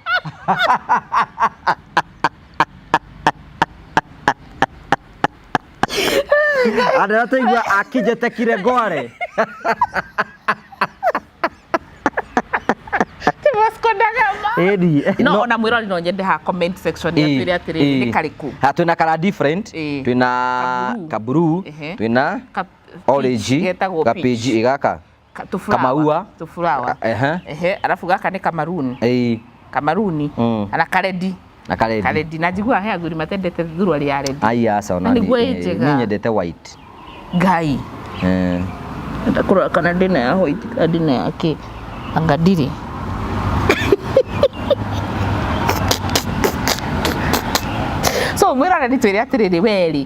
Andũ arĩa tũigua akijete kire ngware. Ti Vasco da Gama. Ĩni. No ona mwĩrori no nyende ha comment section Ĩĩ, atwĩre atĩrĩrĩ ĩĩ. nĩ karĩkũ. Ha twĩna kara different, Ĩĩ. twĩna Kaburu. kaburu, Ehe. twĩna Ka- orange, getagwo ka peach gaka. Tũflower. Kamaua. Tũflower. Ehe. Ehe, arabu gaka nĩ kamaruni. Ĩĩ. Kamaruni. Na karedi. Na karedi. Karedi. Na njiguaga he athuri matendete thuruarĩ ya redi. Ai aca ona Na nĩguo ĩ njega. niĩ nyendete white. Ngai. Ndenda kũrora kana ndĩna ya white kana ndĩna ya kĩ. Anga ndirĩ. So mwĩrore twĩre atĩrĩrĩ we rĩ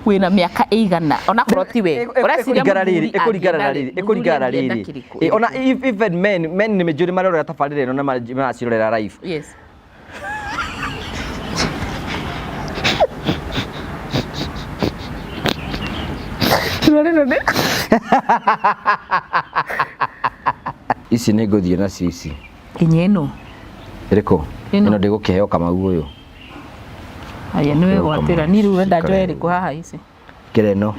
wĩna mĩaka ĩigana onakorwo ti we ũreciria ĩkũringana rĩrĩ mũthuri ĩkũringana na angĩenda rĩrĩ rĩ, ĩkũringana na mũthuri angĩenda rĩrĩ kĩrĩkũ, Ĩ, ona ĩrĩkũ? even men men nĩ njũĩ nĩ marerorera tabarĩra ĩno na maracirorera live. Yes. Ici nĩ ngũthiĩ nacio ici. Nginya ĩno. Ĩrĩkũ? Ĩno. Ĩno ndĩgũkĩheo Kamau ũyũ. Aya nĩ wegwatĩra niĩ rĩu wenda njoe ĩrĩkũ haha ici. Kĩra ĩno.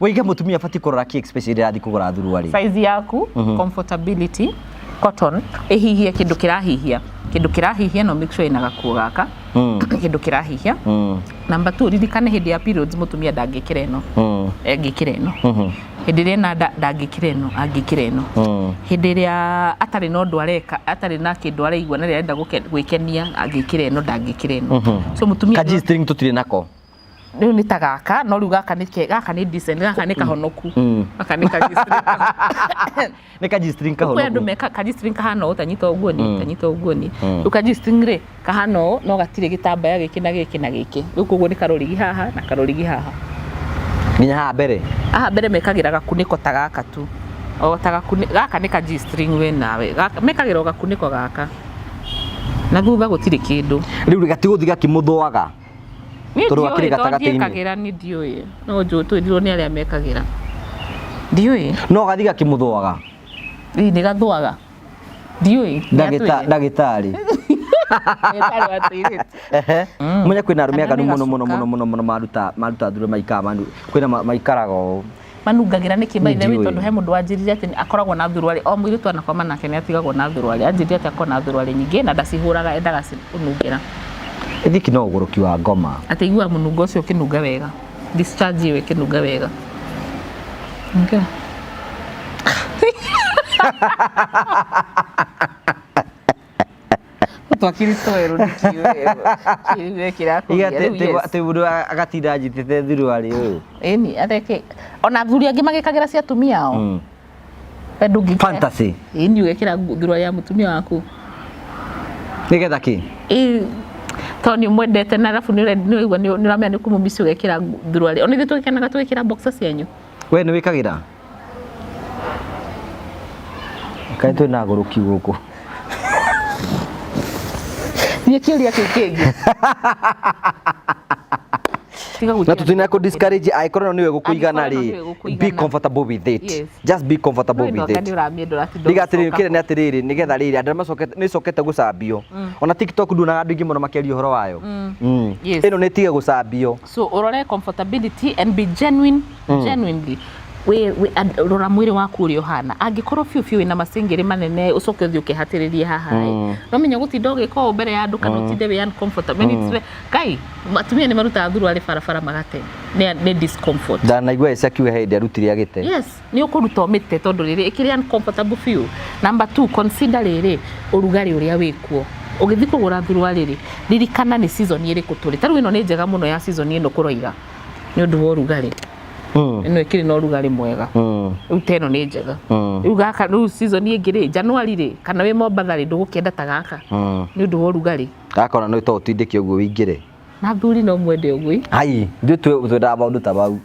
Waiga mũtumia abatiĩ kũrora kĩ especially rĩrĩa arathiĩ kũgũra thuruarĩ? Size yaku, comfortability, cotton, ĩhihie kĩndũ kĩrahihia. Kĩndũ kĩrahihia no make sure ĩna gakuo gaka. Kĩndũ kĩrahihia. Number 2 ririkane hĩndĩ ya periods mũtumia ndangĩkĩra ĩno. Angĩkĩra ĩno. Hĩndĩ ĩrĩa ena nda ndangĩkĩra ĩno, angĩkĩra ĩno. Hĩndĩ ĩrĩa atarĩ na ũndũ areka, atarĩ na kĩndũ araigua na rĩrĩa arenda gwĩkenia angĩkĩra ĩno ndangĩkĩra ĩno. So mũtumia Ka G-string tũtirĩ nako. Rĩu nĩ ta gaka, no rĩu gaka nĩ ke, gaka nĩ decent, gaka nĩ kahonoku. Gaka nĩ ka G-string kahonoku. Nĩ ka G-string Kwĩ andũ kahonoku. meka ka G-string kahana ũũ, tanyita ũguo niĩ, tanyita ũguo niĩ. Rĩu ka G-string rĩ, kahana ũũ, no gatirĩ gĩtambaya gĩkĩ na gĩkĩ na gĩkĩ. Rĩu koguo nĩ karũrigi haha na karũrigi haha. Nginya haha mbere. Haha mbere mekagĩra gakunĩko ta gaka tu. O ta gakunĩko, gaka nĩ ka G-string we nawe. Gaka, mekagĩra o gakunĩko gaka. Na thutha gũtirĩ kĩndũ. Rĩu gatigũthiĩ gakĩmũthũaga. Niĩ Tondũ ndiũĩ, gakĩrĩ tondũ gatagatĩ-inĩ. ndiĩkagĩra niĩ ndiũĩ. No njũĩ twĩrirwo nĩ arĩa mekagĩra. Ndiũĩ. No gathiĩ gakĩmũthũaga. Ĩĩ nĩ gathũaga. Ndiũĩ. Ndagĩtarĩ. Ndagĩtarĩ wa tũirĩtu. Ehe. Menya kwĩna arũme Kana aganu nĩ mũno mũno gacuka. mũno mũno mũno maruta maruta thure maikaraga manu kwĩna maikaraga ũũ. Manungagĩra nĩkĩ by the way Ndiũĩ. tondũ he mũndũ wanjĩrire atĩ akoragwo na thuruarĩ o mũirĩtu anakoma nake nĩ atigagwo na thuruarĩ anjĩrire atĩ akoragwo na thuruarĩ nyingĩ na ndacihũraga endaga kũnungĩra. Ithiki no ũgũrũki wa ngoma. Atĩ aiguaga mũnungo ũcio ũkĩnunga wega discharge ĩyo ĩkĩnunga wega. Okay. Twakiri twerũ nĩkĩĩ kĩrakũgia rĩu, yes. Atĩ mũndũ agatinda anjitĩte thuruarĩ ũyũ. Ĩni atheke ona athuri angĩ magĩkagĩra cia atumia ao. We ndũngĩkĩra. Fantasy. Ĩni ũgekĩra thuruarĩ ya mũtumia waku. Nĩgetha kĩ? Ĩ tondũ nĩ ũmwendete na arabu nĩ ũraigua nĩ ũramenya nĩ ũkũmũmici ũgekĩra thuruarĩ. Ona ithuĩ tũgĩkenaga tũgĩkĩra boxer cianyu. We nĩ wĩkagĩra? Kaĩ twĩna agũrũki gũkũ. Thiĩ kĩũria kĩu kĩngĩ. Tiga Na gwĩkĩra tũtina kũ discourage angĩkorwo nĩwe gũkũigana Angĩkorwo rĩ, nĩwe gũkũigana. be comfortable with it. Yes. Just be comfortable No with ĩno it. nĩ ũramĩenda ũratinda Ndiga atĩrĩrĩ ũgĩcoka kĩrĩa nĩ atĩrĩrĩ nĩgetha rĩrĩ andũ arĩa macokete nĩ ĩcokete gũcambio ona TikTok nduonaga andũ aingĩ mũno makĩaria ũhoro wayo. Yes. Ĩno nĩ ĩtige gũcambio. So urore comfortability and be genuine. Genuinely we, we, and, rora mwĩrĩ waku ũrĩa ũhana angĩkorwo biũ biũ wĩna macingĩrĩ manene ũcoke ũthiĩ ũkĩhatĩrĩrie haha ĩ no menya gũtinda ũgĩka ũũ mbere ya andũ kana ũtinde wĩ uncomfortable. Mm. Ngai atumia nĩ marutaga thuruarĩ barabara magate nĩ discomfort. Ndanaigua Esi akiuga he hĩndĩ arutire agĩte. Yes, nĩ ũkũruta ũmĩte tondũ rĩrĩ ĩkĩrĩ uncomfortable biũ. Number two, consider rĩrĩ ũrugarĩ ũrĩa wĩkuo. Ũgĩthiĩ kũgũra thuruarĩ rĩ, ririkana nĩ season ĩrĩkũ tũrĩ. Ta rĩu ĩno nĩ njega mũno ya season ĩno kũroira nĩ ũndũ wa ũrugarĩ. Ĩno ĩkĩrĩ na ũrugarĩ mwega. Rĩu ta ĩno nĩ njega. Rĩu gaka rĩu season ĩngĩ rĩ, January rĩ, kana wĩ Mombatha rĩ, ndũgũkĩenda ta gaka nĩ ũndũ wa ũrugarĩ. Gaka ona no to ũtindĩke ũguo wĩingĩre. Na athuri no mwende ũguo ĩ. Ai, ithuĩ twendaga maũndũ ta mau.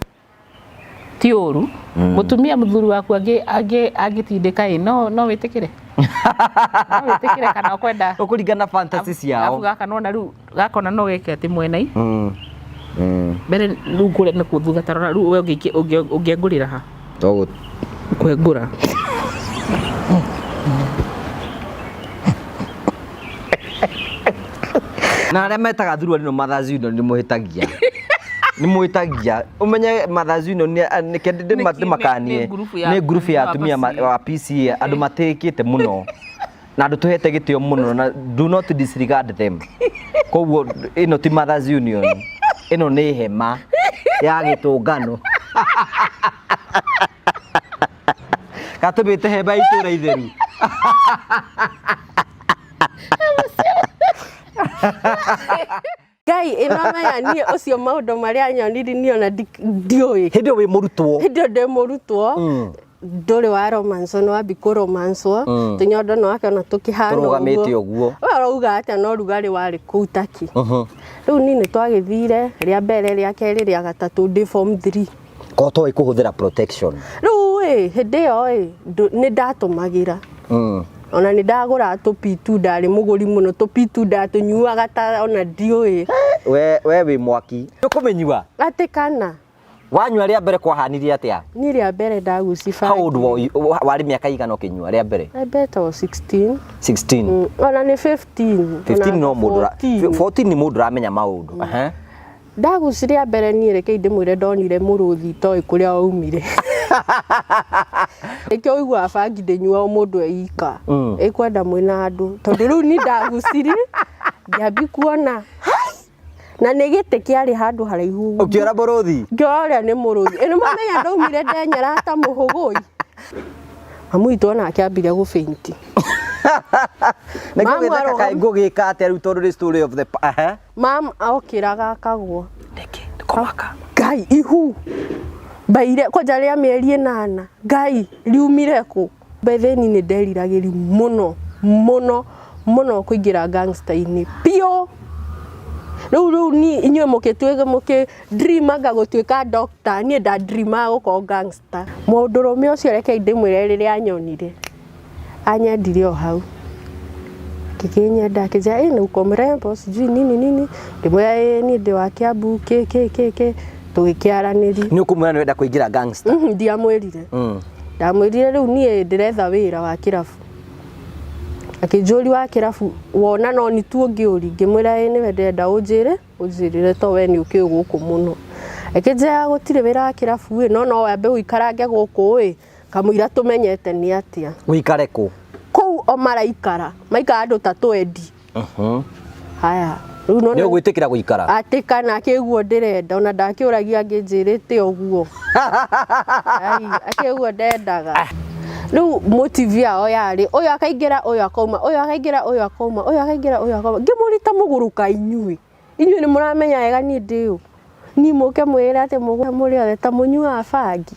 Ti ũru. Mũtumia mũthuri waku angĩtindĩka ĩ no no wĩtĩkĩre? No wĩtĩkĩre kana ũkwenda? Ũkũringana na fantasy ciao. Arabu gaka nona rĩu gaka ona no geke atĩ mwena-i. Mbere rĩu kũrĩa nakuo thutha ta rora rĩu we ũngĩengũrĩra ha? To Kwengũra. Na arĩa metaga thuruarĩ no Mothers Union nĩ mũhĩtagia. Nĩ mũhĩtagia. Ũmenye Mothers Union nĩ ndĩmakanie. Nĩ ngurubu ya Nĩ ngurubu ya atumia atumia wa PCA andũ matĩkĩte mũno. Na andũ tũhete gĩtĩo mũno na do not disregard them. Koguo ĩno ti Mothers Union. Ĩno nĩ hema ya gĩtũngano. Katũmĩte hema ya itũra itheru. Ngai ĩno maya niĩ ũcio maũndũ marĩa nyonire niĩ ona ndiũĩ. Hĩndĩ ĩyo wĩ mũrutwo. Hĩndĩ ĩyo ndĩ mũrutwo. Ndũrĩ wa romance nĩ wambi kũromancwo. Tũnyondo nĩ wakĩona tũkĩhana ũguo. Tũrũgamĩte ũguo. We ũrauga atĩa no rugarĩ warĩ kũu taki. Rĩu niĩ nĩ twagĩthire rĩa mbere rĩa kerĩ rĩa gatatũ ndĩ form 3. Ko toĩ kũhũthĩra protection. Rĩu ĩ hĩndĩ ĩyo ĩ nĩ ndatũmagĩra. Ona nĩ ndagũraga tũpitu ndarĩ mũgũri mũno tũpitu ndatũnyuaga ta ona ndiũĩ. We wĩ mwaki. Ndũkũmĩnyua? Atĩ kana. Wanyua rĩa mbere kwahanirie atĩa? Niĩ rĩa mbere ndaguci How old were you? Warĩ mĩaka igana ũkĩnyua rĩa mbere? I bet I was 16. 16. Ona nĩ 15. 15 no mũndũ 14. 14 nĩ mũndũ ũramenya maũndũ. Ndaguci rĩa mbere niĩ rekei ndĩmwĩre ndonire mũrũthi itoĩ kũrĩa waumire. Nĩkĩo ũiguaga bangi ndĩnyuagwo mũndũ e ika. Ĩkwenda mwĩna andũ. Tondũ rĩu niĩ ndagucirie ngĩambi kuona hai! Na nĩ gĩtĩ kĩarĩ handũ haraihu ũguo. Ũkĩora mũrũthi? Ngĩora ũrĩa nĩ mũrũthi. Ĩ nĩ mwamenya ndaumire ndenyera ta mũhũgũi. Mamu witũ onake ambire gũbĩnti. Nĩkĩo Mamu gĩthaka kaĩ arũgam- ngũgĩka atĩa rĩu tondũ nĩ story of the Mam okĩraga akagwa. Nĩkĩ? Nĩ kũmaka. Ngai ihu mbaire kwanja rĩa mĩeri ĩnana Ngai riumire kũ Betheni nĩ nderiragĩri mũno mũno mũno kũingĩra gangster-inĩ biũ rĩu rĩu ni inyuĩ mũkĩtuĩka mũkĩ dreamaga gũtuĩka doctor niĩ nda dreamaga gũkorwo gangster mũndũrũme ũcio rekei ndĩmwĩre rĩrĩa anyonire anyendire o hau akĩkĩnyenda akĩnjĩra ĩ uko mrembo sijui nini nini ngĩmwĩra ĩ niĩ ndĩ wa Kiambu kĩ kĩ kĩ kĩ tũgĩkĩaranĩria Nĩ ũkũmwĩra nĩ wenda kũingĩra gangster? Ndiamwĩrire. Ndamwĩrire rĩu niĩ ndĩretha wĩra wa kĩrabu. Akĩnjũria wa kĩrabu wona no nĩ tu ũngĩũri ngĩmwĩra ĩ nĩwe ndĩrenda ũnjĩre ũnjĩrĩre to we nĩ ũkĩũĩ gũkũ mũno. Akĩnjĩra gũtirĩ wĩra wa kĩrabu ĩ no no wambe ũikarange gũkũ ĩ kamũira tũmenyete nĩ atĩa. Ũikare kũ? Kũu o maraikara maikara andũ ta twendi. Haya Rĩu nona- Nĩ ũgwĩtĩkĩra gũikara? Atĩ kana kĩguo ndĩrenda ona ndakĩũragia angĩnjĩrĩte ũguo. Ai, akĩguo ndendaga. Rĩu motive yao yarĩ ũyũ akaingĩra ũyũ akauma ũyũ akaingĩra ũyũ akauma ũyũ akaingĩra ũyũ akauma ngĩmũrita mũgũrũka inyuĩ. Inyuĩ nĩ mũramenya wega niĩ ndĩ ũ. Niĩ mũke mwĩre atĩ mũrĩ othe ta mũnyuaga bangi.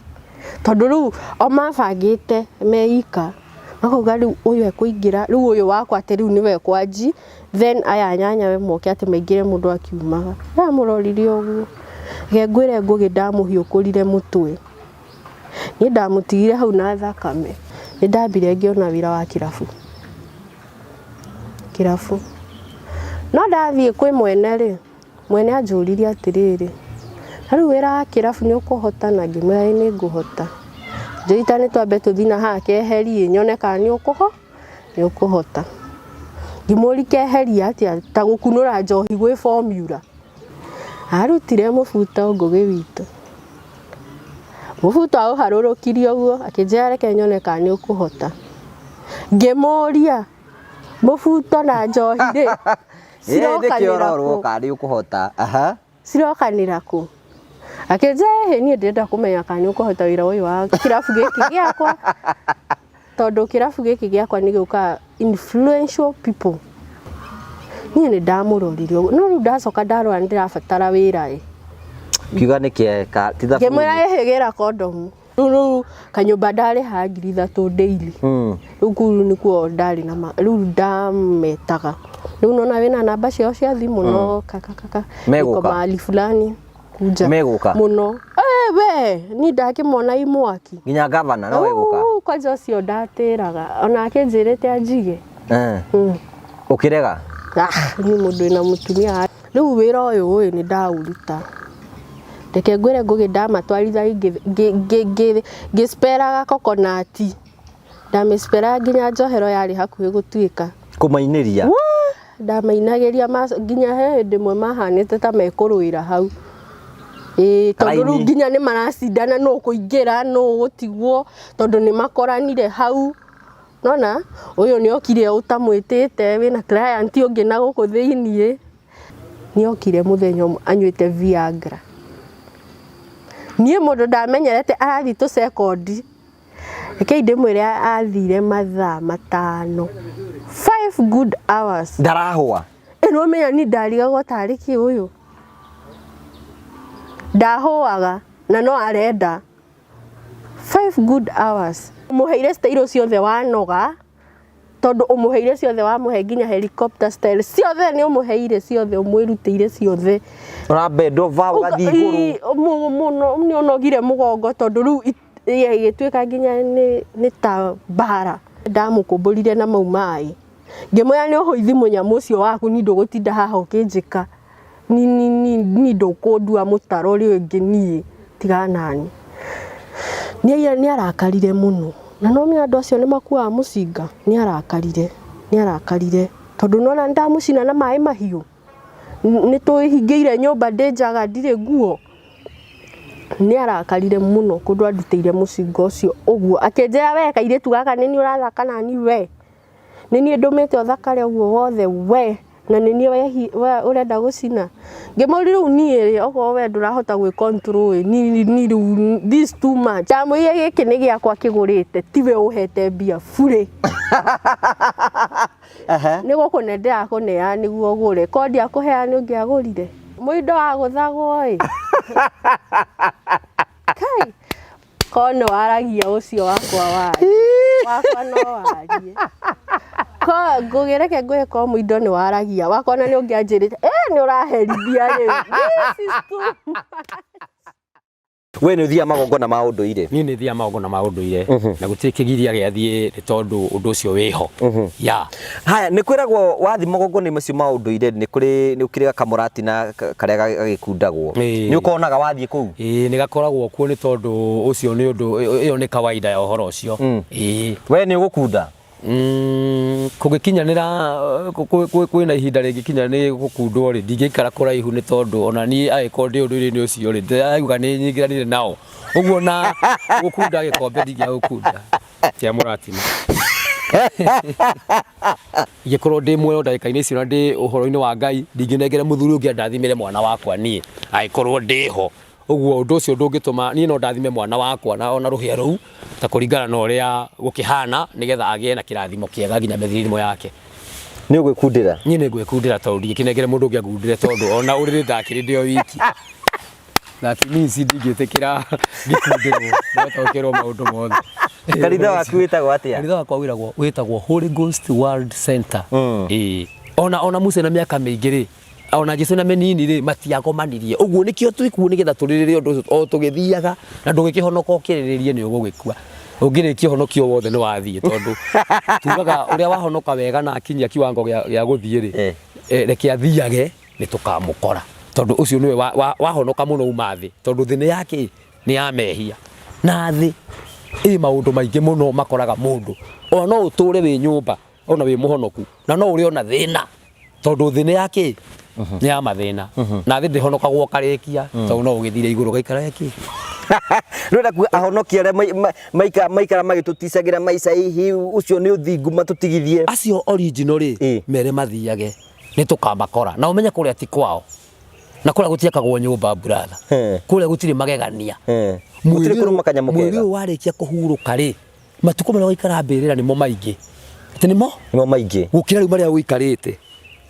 Tondũ rĩu o mabangĩte me ika, makauga rĩu ũyũ ekũingĩra, rĩu ũyũ wakwa atĩ rĩu nĩwe ekwanji, then aya anyanyawe moke atĩ maingĩre mũndũ akiumaga. Ndamũrorire ũguo, reke ngwĩre Ngũgĩ ndamũhiũkũrire mũtwe. Niĩ ndamũtigire hau na thakame. Nĩ ndambire ngĩona wĩra wa kĩrabu. Kĩrabu. No ndathiĩ kwĩ mwene rĩ, mwene anjũririe atĩrĩrĩ, na rĩu wĩra wa kĩrabu nĩ ũkũhota? Na ngĩmwĩra ĩĩ nĩ ngũhota. Anjĩrire ta nĩ twambe tũthiĩ na haha keheri ĩ, nyone kana nĩ ũkũhota. Ngĩmũria keheria atĩa ta gũkunũra njohi gwĩ formula. Arutire mũbuto Ngũgĩ witũ. Mũbuto aũharũrũkirie ũguo akĩnjĩra reke nyone kana nĩ ũkũhota. Ngĩmũria mũbuto na njohi rĩ cirokanĩra kũ? Kana nĩ ũkũhota. Aha. Cirokanĩra kũ? Akĩnjĩra ĩhĩ niĩ ndĩrenda kũmenya kana nĩ ũkũhota wĩra ũyũ wa kĩrabu gĩkĩ gĩakwa. Tondũ kĩrabu gĩkĩ gĩakwa nĩ gĩũkaga influential people. Niĩ nĩ ndamũrorire ũguo, no rĩu ndacoka ndarora nĩ ndĩrabatara wĩra ĩ. Kiuga nĩ kĩeka ti thabuni. Ngĩmwĩra ĩhĩ gĩra kondomu. Rĩu rĩu kanyũmba ndarĩhaga 3000 daily. Rĩu kũu nĩkuo ndarĩ na ma, rĩu ndametaga. Rĩu nĩ wona wĩna namba ciao cia thimũ no kaka kaka. Megũka. Niko mahali fulani. Kuja. Megũka. Mũno. Eh, we, ni ndakĩmona i mwaki. Nginya gavana no egũka. Uu, Kwanja ũcio ndatĩraga. Ona akĩnjĩrĩte anjige. Eh. Ũkĩrega? Ah, ni mũndũ wĩna mũtumia. Rĩu wĩra ũyũ ĩ nĩ ndaũruta. Reke ngwĩre Ngũgĩ ndamatwaritha ngĩsperaga coconut. Ndamĩsperaga nginya njohero yarĩ hakuhĩ gũtuĩka. Kũmainĩria? Ndamainagĩria nginya he hĩndĩ ĩmwe mahanĩte ta mekũrũĩra hau. Ĩĩ tondũ rĩu nginya nĩ maracindana nũ ũkũingĩra nũ ũgũtigwo tondũ nĩ makoranire hau. Nĩwona ũyũ nĩ okire ũtamwĩtĩte wĩna client ũngĩ na gũkũ thĩiniĩ. Nĩ okire mũthenya ũmwe anyuĩte Viagra. Niĩ mũndũ ndamenyerete arathiĩ tũ sekondi. Rekei ndĩmwĩre athire mathaa matano. 5 good hours. Ndarahũa. Ĩ nĩwamenya niĩ ndarigagwo tarĩ kĩ ũyũ. Ndahũaga na no arenda. 5 good hours. Ũmũheire style ciothe wanoga. Tondũ ũmũheire ciothe wamũhe nginya helicopter style ciothe nĩ ũmũheire ciothe ũmwĩrutĩire ciothe. Ũrabend over ũgathiĩ igũrũ. Mũno nĩ ũnogire mũgongo tondũ rĩu ĩgĩtuĩka nginya nĩ ta mbara. Ndamũkũmbũrire na mau maĩ ngĩmwĩra nĩ ũhũithi mũnyamũ ũcio waku niĩ ndũgũtinda haha ũkĩnjĩka. Niĩ ndũkũndua mũtaro rĩngĩ niĩ tigana naniĩ. Nĩ arakarire mũno na nĩ ũramenya andũ acio nĩ makuaga mũcinga, nĩ arakarire, nĩ arakarire tondũ nĩ wona nĩ ndamũcina na maĩ mahiũ, nĩ twĩhingĩire nyũmba ndĩ njaga ndirĩ nguo. Nĩ arakarire mũno kũndũ andutĩire mũcinga ũcio ũguo akĩnjĩra we kairĩtu gaka nĩ niĩ ũrathaka naniĩ we. Nĩ niĩ ndũmĩte ũthakare ũguo wothe we, na nĩ niĩ ũrenda gũcina. Ngĩmũria rĩu niĩ rĩ, okorwo we ndũrahota gwĩ control ĩ, niĩ rĩu this is too much. Ndamwĩrire gĩkĩ nĩ gĩakwa kĩgũrĩte, tiwe ũhete mbia burĩ. Nĩ gũkũne ndĩrakũneaga nĩguo ũgũre, korwo ndiakũheaga nĩ ũngĩagũrire? Mũindo wagũthagwo ĩ. Kai! Korwo nĩ waragia ũcio wakwa warie. Wakwa no warie. Ko ngũgĩ reke ngwĩre korwo mũindo nĩ waragia wakwa na nĩ ũngĩanjĩrĩte ĩ nĩ ũraherithia rĩu. This is too much. We nĩ ũthiaga magongona ma ũndũire? Niĩ nĩ thiaga magongona ma ũndũire na gũtirĩ kĩgiria gĩa thiĩ nĩ tondũ ũndũ ũcio wĩho. Yeah. Haya, nĩ kwĩragwo wathiĩ magongona macio ma ũndũire nĩ kũrĩ nĩ ũkĩrĩ kamũratina karĩa gagĩkundagwo. Nĩ ũkonaga wathiĩ kũu? Ĩĩ nĩ gakoragwo kuo nĩ tondũ ũcio nĩ ũndũ ĩyo nĩ kawaida ya ũhoro ũcio. Ĩĩ. We nĩ ũgũkunda? Kũngĩkinyanĩra kwĩna ihinda rĩngĩkinya nĩ gũkundwo rĩ, ndingĩikara kũraihu nĩ tondũ ona niĩ angĩkorwo ndĩ ũndũire-inĩ ũcio rĩ, ndĩrauga nĩ nyingĩranire nao. Ũguo ona gũkunda gĩkombe ndingĩaga gũkunda. Kĩa mũratina. Ingĩkorwo ndĩ muoyo ndagĩka-inĩ icio na ndĩ ũhoro-inĩ wa Ngai, ndingĩnengera mũthuri ũngĩ andathimĩre mwana wakwa niĩ, angĩkorwo ndĩho. Ũguo ũndũ ũcio ndũngĩtũma niĩ no ndathime mwana wakwa na ona rũhĩa rũu ta kũringana na ũrĩa gũkĩhana nĩgetha agĩe na kĩrathimo kĩega nginya mĩthirimo yake. Nĩ ũgwĩkundĩra? Niĩ nĩ ngwĩkundĩra tondũ ndingĩkĩnengere mũndũ ũngĩ angundĩre tondũ ona ũrĩrĩ ndakĩrĩ ndĩ o wiki. That means ndingĩtĩkĩra ngĩkundĩrwo no taũkĩrwo maũndũ mothe. Kanitha waku wĩtagwo atĩa? Kanitha wakwa wĩragwo wĩtagwo Holy Ghost World Center. Ĩĩ. Ona ona Musa na mĩaka mĩingĩ rĩ ona Jesu na mĩnini rĩ matiagomanirie ũguo nĩkĩo twĩkuo nĩgetha tũrĩrĩre ũndũ ũcio o tũgĩthiaga na ndũgĩkĩhonoka ũkĩrĩrĩrie nĩ ũgũgĩkua ũngĩrĩkia ũhonokio wothe nĩ wathiĩ tondũ tugaga ũrĩa wahonoka wega na akinyia kiwango gĩa gĩa gũthiĩ rĩ Eh. eh, reke athiage nĩ tũkamũkora tondũ ũcio nĩwe wa- wa- wahonoka mũno uma thĩ tondũ thĩ nĩ yakĩ nĩ ya mehia na thĩ ĩ maũndũ maingĩ mũno makoraga mũndũ ona no ũtũre wĩ nyũmba ona wĩ mũhonoku na no ũrĩ ona thĩna tondũ thĩ nĩ ya kĩ nĩ ya mathĩna na thĩ ndĩhonokagwo ũkarĩkia tondũ no ũgĩthire igũrũ ũgaikara kĩ Rĩu kuga ahonokia arĩa maikara magĩtũticagĩra maica hihi ũcio nĩ ũthingu matũtigithie. Acio original rĩ mere mathiage nĩ tũkamakora na ũmenye kũrĩa ti kwao na kũrĩa gũtiakagwo nyũmba brother kũrĩa gũtirĩ magegania Gũtirĩ kũrũma kanyamũ mwĩrĩ kega. ũyũ warĩkia kũhurũka rĩ matukũ marĩa ũgaikara mbĩrĩra nĩmo maingĩ atĩ nĩmo nĩmo maingĩ gũkĩra rĩu marĩa ũikarĩte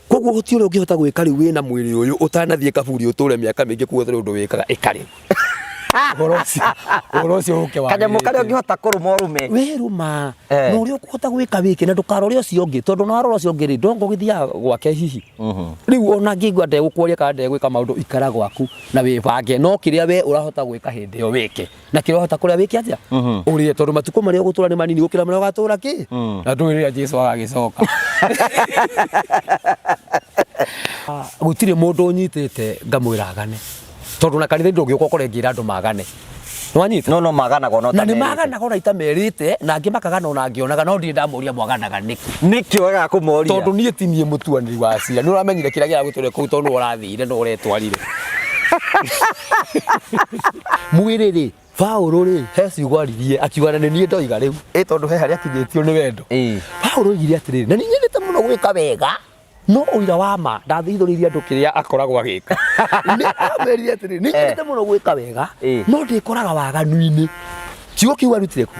koguo ũhoti ũrĩa ũngĩhota gwĩka rĩu wĩna mwĩrĩ ũyũ ũtanathiĩ kaburi ũtũre mĩaka mĩingĩ kuo ũtarĩ ũndũ wĩkaga ĩka rĩu ũhoro ũcio ũhoro ũcio ũke Kanyamũ karĩa ũngĩhota kũrũma ũrũme. We rũma na ũrĩa ũkũhota gwĩka wĩke na ndũkarore ũcio ũngĩ tondũ na warora ũcio ũngĩ rĩ ndongo ũgĩthiaga gwake hihi rĩu ona ngĩigua ndegũkwaria kana ndegwĩka maũndũ ikara gwaku na wĩbange no kĩrĩa we ũrahota gwĩka hĩndĩ ĩyo wĩke na kĩrĩa ũrahota kũrĩa wĩke atĩa ũrĩe tondũ matukũ marĩa ũgũtũra nĩ manini gũkĩra marĩa ũgatũra kĩ na ndũĩ rĩrĩa Jesu agagĩcoka gũtirĩ mũndũ ũnyitĩte ngamwĩra agane tondũ na kanitha ndũngĩũka ũkore ngĩra andũ magane nĩwanyita no no maganaga ona na nĩ ũtamerĩte. maganaga ona itamerĩte na angĩ makagana ona ngĩonaga no ndirĩ ndamũria mwaganaga nĩkĩ nĩkĩ wagaga kũmoria tondũ niĩ ti niĩ mũtuanĩri wa cira nĩ ũramenyire kĩrĩa gĩragũtũrire kũu tondũ nĩwe ũrathire nĩwe ũretwarire mwĩrĩ rĩ Paũlũ rĩ he ciugo aririe akiuga na nĩ niĩ ndoiga rĩu ĩ tondũ he harĩa akinyĩtio nĩ wendo Paũlũ oigire atĩrĩrĩ na nĩ nyendete mũno gwĩka wega no ũira wa ma ndathithũrĩirie andũ kĩrĩa akoragwo agĩka nĩ amerire atĩrĩrĩ nĩ nyendete mũno gwĩka wega no ndĩkoraga waganu-inĩ kiugo kĩu arutire kũ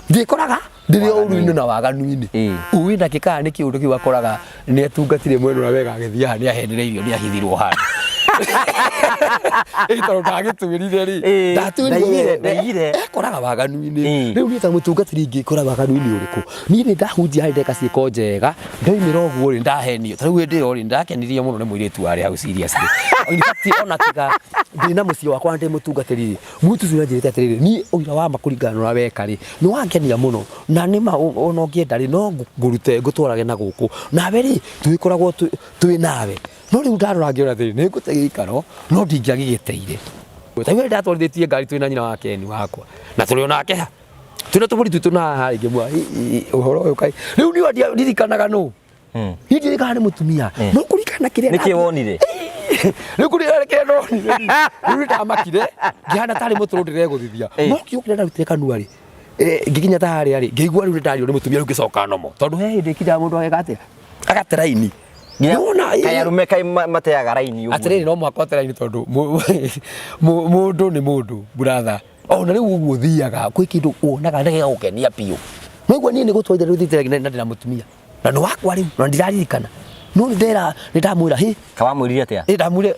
ndĩkoraga ndĩrĩ ũru-inĩ na waganu-inĩ ũĩ na kĩkaa nĩ kĩũndũ kĩu akoraga nĩ atungatire mwena ũrĩa wega agĩthiĩ haha nĩ ahenereirio nĩ ahithirwo handũ Ĩ tondũ ndagĩtwĩrire rĩ ndaigire, ndaigire. ekoraga waganu-inĩ rĩu niĩ ta mũtungatĩri ingĩkora waganu-inĩ ũrĩkũ niĩ nĩ ndahunjia harĩ ndeka ciĩko njega ndoimĩra ũguo rĩ ndahenio ta rĩu hĩndĩ ĩyo rĩ ndakenirio mũno nĩ mũirĩtu warĩ hau seriously in fact ona tiga ndĩ na mũciĩ wakwa na ndĩ mũtungatĩri rĩ mũirĩtu ũcio nĩanjĩrĩte atĩrĩrĩ niĩ ũira wa ma kũringana na ũrĩa weka rĩ nĩ wangenia mũno na nĩ ma ona ũngĩenda rĩ no ngũrute ngũtwarage na gũkũ nawe rĩ tũgĩkoragwo twĩ nawe no rĩu ndarora ngĩona atĩrĩ nĩ ngũte gĩikaro no ndingĩagĩgĩteire ta rĩu ndatwarithĩtie ngari twĩ na nyina wa Ken wakwa na tũrĩ onake ha twĩna tũbũri twitũ na haha rĩngĩ mwa ũhoro ũyũ kaĩ rĩu niĩ ndirikanaga nũ niĩ ndirikanaga nĩ mũtumia no kũringana na kĩrĩa Nĩkĩ wonire? rĩu kũringana na kĩrĩa ndonire rĩ, rĩu nĩndamakire ngĩhana tarĩ mũtũrũ ndĩregũthithia no kiugo kĩrĩa ndarutire kanua rĩ ngĩkinya ta harĩa rĩ ngĩigua rĩu nĩndario nĩ mũtumia rĩu ngĩcoka nomo tondũ he hĩndĩ ĩkinyaga mũndũ ageka atĩa agate raini Nĩwona, Kaĩ arũme kaĩ mateaga raini ũguo. Atĩrĩrĩ no mũhaka ũte raini tondũ mũndũ nĩ mũndũ brother. Ona rĩu ũguo ũthiaga kwĩ kĩndũ wonaga na gĩgagũkenia biũ. Nĩguo niĩ nĩ gũtwarithia rĩu thiĩte na ndĩna mũtumia. Na nĩ wakwa rĩu na ndiraririkana. No nĩ ndera nĩ ndamwĩra hĩ. Kawamwĩrire atĩa? Ĩ ndamwĩrire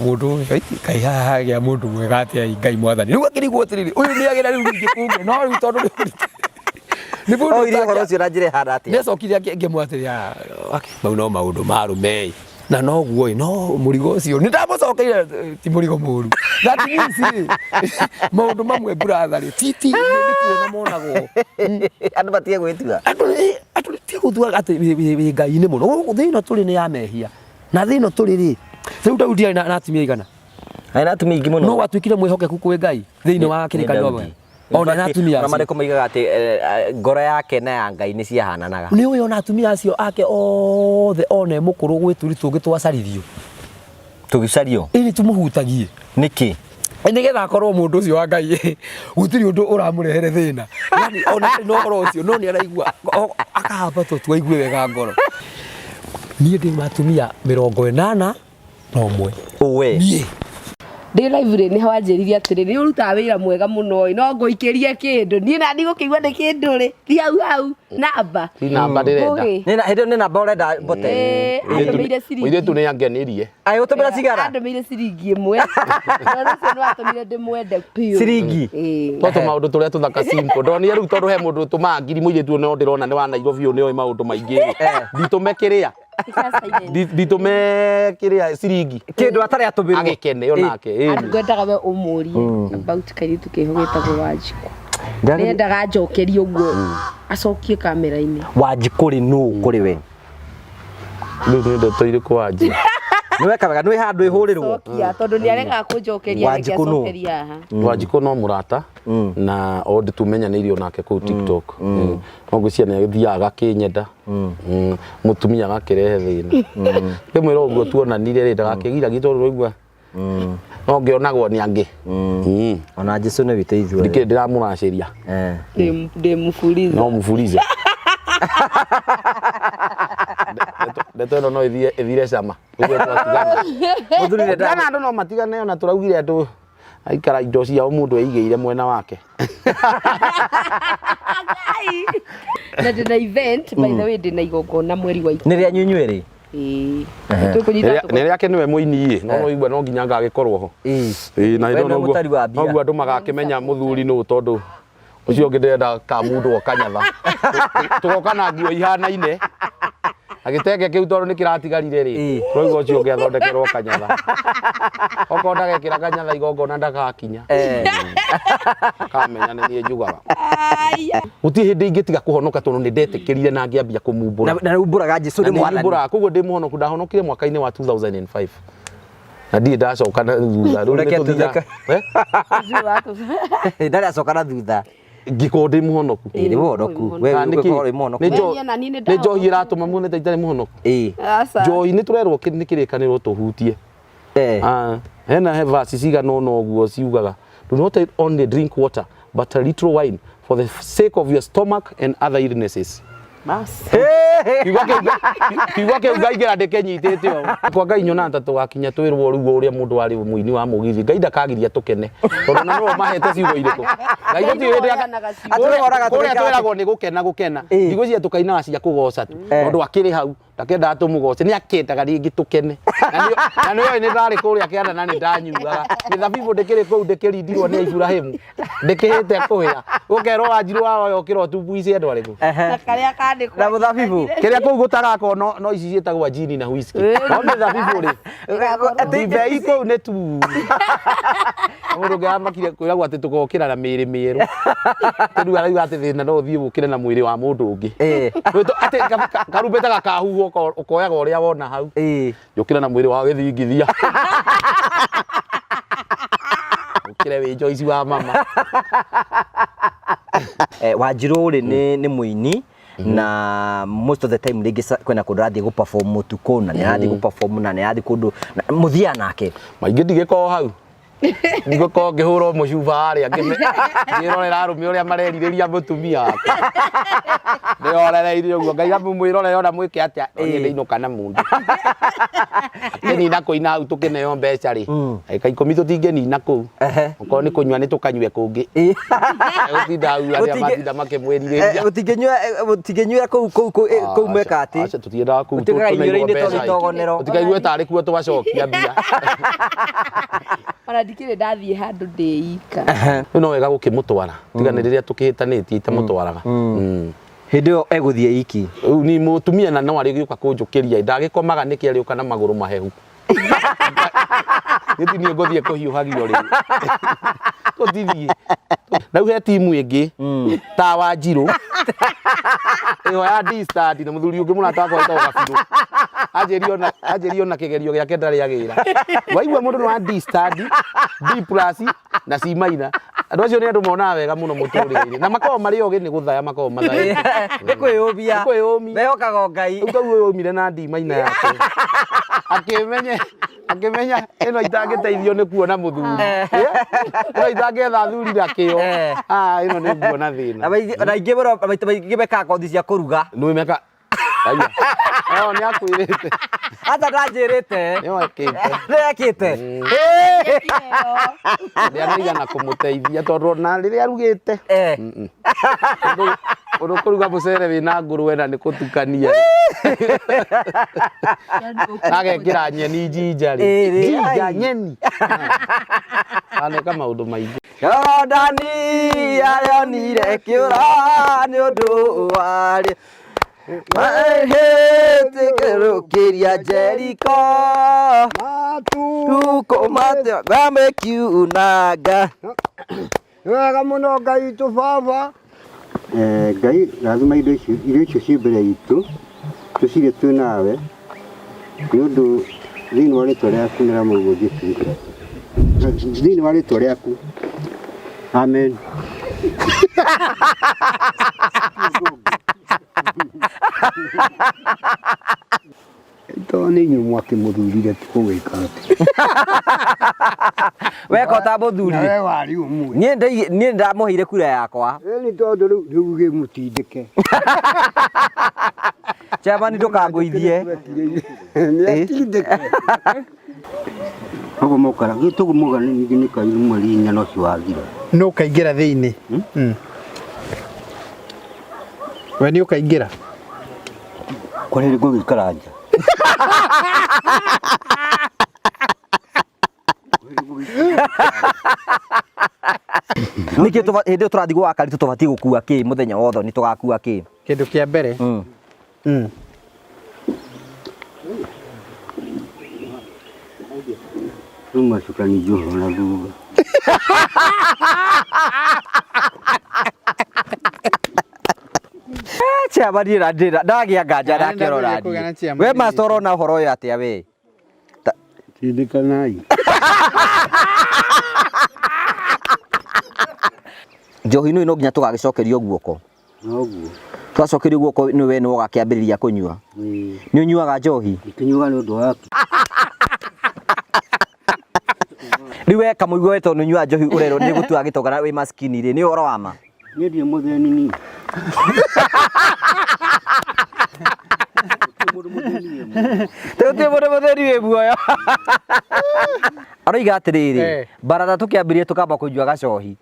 mũndũ ũyũ kaĩ haha hagĩa mũndũ mwega atĩa Ngai mwathani. Rĩu akĩrigwo atĩrĩrĩ ũyũ nĩ agĩra rĩu ningĩ kũngĩ no rĩu tondũ nĩ nĩ mũndũ Oire ũhoro ũcio na njĩra ĩhana atĩa? Nĩacokire ngĩmwĩra atĩrĩ, "Ah, okay, mau no maũndũ ma arũme ĩ." Na noguo ĩ, no mũrigo ũcio nĩ ndamũcokeire ti mũrigo mũru. That means rĩ, maũndũ mamwe brother rĩ, ti ti nĩ kuona monagwo. Andũ matige gwĩtua. Andũ andũ ti gũtua atĩ wĩ Ngai-inĩ mũno. Gũkũ thĩ ĩno tũrĩ nĩ ya mehia. Na thĩ ĩno tũrĩ rĩ, rĩu Daudi arĩ na atumia aigana? Arĩ na atumia aingĩ mũno. No watuĩkire mwĩhokeku kwĩ Ngai thĩinĩ wa kĩrĩkanĩro Ona na atumia Ona acio. marĩkũ moigaga atĩ ngoro yake na ya Ngai nĩ ciahananaga. Nĩ ũĩ ona atumia acio ake othe ona e mũkũrũ gwĩ tũri tũngĩ twacaririo. Tũgĩcario? Ĩĩ tũmũhutagie. Nĩkĩ? Nĩgetha akorwo mũndũ ũcio wa Ngai gũtirĩ ũndũ ũramũrehere thĩna, yani ona arĩ na ũhoro ũcio no nĩ araigua akahamba tu aigue wega ngoro. Niĩ ndĩ atumia 81. Ũwe. Niĩ. Ndĩ live rĩ, nĩ wanjĩrire atĩrĩ, nĩ ũrutaga wĩra mwega mũno ĩ, no ngũikĩrie kĩndũ. Niĩ na ndigũkĩigua nĩ kĩndũ rĩ, ti hau hau, namba. Ti namba ndĩrenda. Ngũgĩ. Nĩ hĩndĩ ĩyo nĩ namba ũrenda mbote. Ĩĩ, andũmĩire ciringi. Mũirĩtu nĩ angenirie. Aĩ ũtũmĩra cigara? Andũmĩire ciringi ĩmwe. Na ũndũ ũcio nĩ watũmire ndĩmwende biũ. Ciringi? Ĩĩ. To tũmaũndũ tũrĩa tũthaka simple. Ndonire rĩu tondũ he mũndũ ũtũmaga ngiri mũirĩtu ũyũ no ndĩrona nĩ wa Nairobi ũyũ nĩoĩ maũndũ maingĩ rĩ. Nditũme kĩrĩa. Nditũme kĩrĩa ciringi. Kĩndũ atarĩ atũmĩrwo. Agĩkene onake. Ĩni. Ngwendaga we ũmũrie about kairĩtu keho getagwo Wanjikũ. Ndendaga njokerie ũguo acokie kamera-inĩ. Wanjikũ rĩ nũ kũrĩ we? Rĩu nĩ ndeto irĩkũ wanjia? Nĩ weka wega nĩ handũ ĩhũrĩrwo. Cokia tondũ nĩ aregaga kũnjokeria reke Wanjikũ nũ? acokerie haha. Wanjikũ no mũrata na o tumenyanĩirio nake kũu TikTok. No ngwĩciria nĩ agĩthiaga agakĩnyenda. Mũtumia agakĩrehe thĩna. Ngĩmwĩra ũguo tuonanire rĩ ndagakĩgiragie tondũ ũraigua no ngĩonagwo nĩ angĩ. Ona Jesu nĩ witũ ithuothe. Ndikĩrĩ ndĩramũracĩria. Ndĩ mũburize. No mũburize. Ndeto ĩno no ĩthire ĩthire cama. Ũguo twatigana. Mũthuri nĩ Gũtigana andũ no matigane ona tũraugire andũ aikara indo ciao mũndũ eigĩire mwena wake. Na ndĩna event by the way, ndĩna igongona mweri wa Nĩ rĩanyu inyuĩ rĩ? Ĩĩ. Tũkũnyita Nĩ rĩake nĩwe mũini ĩ, no no igua no nginya ngagĩkorwo ho. Ĩĩ na We ĩno nĩwe noguo mũtari wa mbia. noguo andũ magakĩmenya mũthuri nũ tondũ ũcio ũngĩ ndĩrenda kamundwo kanyatha. Tũgoka na nguo ihanaine. Na gĩtenge kĩu tondũ nĩ kĩratigarire rĩ, tũraigua ũcio ũngĩ athondekerwo kanyatha. Okorwo ndagekĩra kanyatha igongona ndagakinya. Akamenya nĩ niĩ njugaga. Gũtirĩ hĩndĩ ingĩtiga kũhonoka tondũ nĩ ndetĩkĩrire na ngĩambia kũmumbũra. Na umbũraga Jesu Na nĩ nĩ mwathani. nyumbũraga koguo ndĩ mũhonoku ndahonokire mwaka-inĩ wa 2005 na ndirĩ ndacoka na thutha. Rĩu Ũreke nĩ tũthiaga- tũtheke. Eh? Ndarĩ acoka na thutha. Ngĩkorwo ndĩ mũhonoku. Ĩĩ nĩ mũhonoku. We Kana nĩkĩ? ũgũkorwo wĩ mũhonoku. Nĩ Niĩ na niĩ nĩ nĩ njohi ĩratũma muone ta itarĩ mũhonoku. Ĩĩ. Aca. Njohi nĩ tũrerwo nĩ kĩrĩkanĩro tũhutie. Ah, hena he verse cigana ũna ũguo ciugaga do not only drink water but a little wine for the sake of your stomach and other illnesses. Kiugo kiu kiugo kĩu ngaingĩra ndĩkĩnyitĩte ũũ kwa Ngai nyonaga ta tũgakinya twĩrwo rĩu ũrĩa mũndũ warĩ mũini wa mũgithi Ngai ndakagiria tũkene tondũ na nĩwe mahete ciugo irĩkũ Ngai gũtirĩ hĩndĩ Atwĩhoraga kũrĩa tũgaikara twĩragwo nĩ gũkena gũkena ndigwĩciria tũkainaga cia kũgoca tu tondũ akĩrĩ hau ndakendaga tũmũgoce nĩ akendaga rĩngĩ tũkene na nĩ oĩ nĩ ndarĩ kũrĩa kĩanda na nĩ ndanyuaga mĩthabibũ ndĩkĩrĩ kũu ndĩkĩrindirwo nĩ Iburahĩmu ndĩkĩhĩte kũhĩa gũkerwo wanjirũ wa oyo ũkĩra ũtumbuice andũ arĩkũ Na karĩa kandĩkwo. Na mũthabibũ. kĩrĩa kũu gũtagakorwo no, no ici ciĩtagwo jini na whisky no mĩthabibũ rĩ ndibei kũu nĩ tu mũndũ ũngĩ amakire kwĩragwo atĩ tũgokĩra na mĩĩrĩ mĩerũ rĩu arauga atĩ thĩna no ũthiĩ gũkĩre na mwĩrĩ wa mũndũ ũngĩ Rĩu atĩ karumbeta gakahuhwo ũkoyaga ũrĩa wona hau njũkĩre na mwĩrĩ wa gĩthingithia ũkĩre wĩ Joyce wa mama. Wanjirũ rĩ nĩ mũini na most of the time rĩngĩ kwĩna kũndũ arathiĩ gũ perform ũtukũ na nĩ arathiĩ gũ perform na nĩ arathiĩ kũndũ mũthiaga nake. Maingĩ ndigĩkorwo hau ndigũkorwo ngĩhũrwo mũcuba harĩa ngĩrorera arũme ũrĩa marerirĩria mũtumia wakwa ndĩhorereire ũguo ngaiga mwĩrorere ona mwĩke atĩa no niĩ ndĩinũka na mũndũ akĩnina kũina hau tũkĩneo mbeca rĩ ndagĩka ikũmi tũtingĩnina kũu okorwo nĩ kũnyua nĩ tũkanyue kũngĩ gũtinda hau arĩa matinda makĩmwĩrirĩria Mũtingĩnyuĩra kũu kũu kũu kũu mweka atĩ aca tũtiendaga kũu Mũtikaga tũneirwo inyuĩra-inĩ tondũ mbeca itogonero. tũtikaigue tarĩ kuo twacokia mbia Ona ndikĩrĩ ndathiĩ handũ ndĩ ika. Rĩu no wega gũkĩmũtwara tiga nĩ rĩrĩa tũkĩhĩtanĩtie itamũtwaraga. Hĩndĩ ĩyo egũthiĩ iki. Rĩu ni mũtumia na no arĩgĩũka kũnjũkĩria ndagĩkomaga nĩkĩ arĩũka na magũrũ mahehu. Gĩti niĩ ngũthiĩ kũhiũhagio rĩu. Tũtithiĩ. Rĩu he timu ĩngĩ ta Wanjirũ ĩyo ya D-stand na mũthuri ũngĩ mũrata wakwa wĩtagwo Gabirũ anjĩrie ona anjĩrie ona kĩgerio gĩake ndarĩ agĩra waigua mũndũ nĩ wa D-stand D plus na C minor andũ acio nĩ andũ monaga wega mũno mũtũrĩre-inĩ na makoragwo marĩ ogĩ nĩ gũthaya makoragwo mathaĩte Nĩ kwĩyũmia. Nĩ kwĩyũmia. Mehokaga o Ngai. Rĩu kau ũyũ aumire na D minor yake akĩmenye Akĩmenya ĩno itangĩteithio nĩ kuona mũthuri. Ĩno itangĩetha athuri na kĩo. Ah, ĩno nĩ nguona thĩna. Na na aingĩ mũno maita maingĩ mekaga kothi cia kũruga. Nĩ meka Aya. Oh, nĩ akwĩrĩte. Ata ndanjĩrĩte. Nĩ wekĩte. Nĩ ekĩte. Ndĩanaigana kũmũteithia tondũ ona rĩrĩa arugĩte. Mm-mm. Ũndũ kũruga mũcere wĩna ngũrwe na nĩ kũtukania. Agekĩra nyeni jinja rĩ. Ĩĩ, Jinja ai. nyeni. Aneka maũndũ maingĩ. Yorodani arĩonire kĩũra nĩ ũndũ warĩ mahĩtĩkĩrũkĩria Jeriko tukũ mamekiunanga. Nĩ wega mũno Ngai witũ baba. Ngai rathima indo icio irio icio ciĩ mbere itũ tũcirĩe twĩ nawe nĩ ũndũ thĩinĩ wa rĩtwa rĩaku nĩ rĩa Mũrũguo Jesũ thĩinĩ wa rĩtwa rĩaku amen. Tondũ nĩ inyuĩ mwakĩmũthurire tũgwĩka atĩa? Weka ũtamũthurire. Na we warĩ ũmwe. Niĩ niĩ ndamũheire kura yakwa. Ĩni tondũ rĩu rĩu gĩmũtindĩke. Chairman ndũkangũithie. Nĩatindĩke. Ũguo mũkara gĩtũguo ningĩ nĩ kai mweri inya no ũcio wathira. Nũ ũkaingĩra thĩinĩ? We nĩ ũkaingĩra? Kũrĩ rĩ ngũgĩikara nja. Nĩkĩ hĩndĩ ĩyo tũrathiĩ gwa Karitũ tũbatiĩ gũkua kĩ mũthenya wa ũthoni tũgakua kĩ? Kĩndũ kĩa mbere. Rĩu macukani njohero na thutha. Chairman niĩ ndĩra ndagĩa nganja Na nake ũrora nĩndambĩrĩria kũgĩa na niĩ. chairman We master ũrona ũhoro ũyũ atĩa we? Tindikanai. Njohi ĩno no nginya tũgagĩcokerio guoko. Noguo. Twacokerio guoko nĩ we nĩwe ũgakĩambĩrĩria kũnyua. Nĩ ũnyuaga njohi? Ndikĩnyuaga nĩ ũndũ waku. Rĩu we kamũigua we tondũ nĩ ũnyuaga njohi ũrerwo nĩ gũtua gĩtonga na wĩ maskini rĩ, nĩ ũhoro wa ma? Niĩ ndirĩ mũthĩni niĩ. Tũtirĩ mũndũ mũthĩni wĩ muoyo. Aroiga atĩrĩrĩ, baratha tũkĩambĩrĩria tũkamba kũnyua gacohi.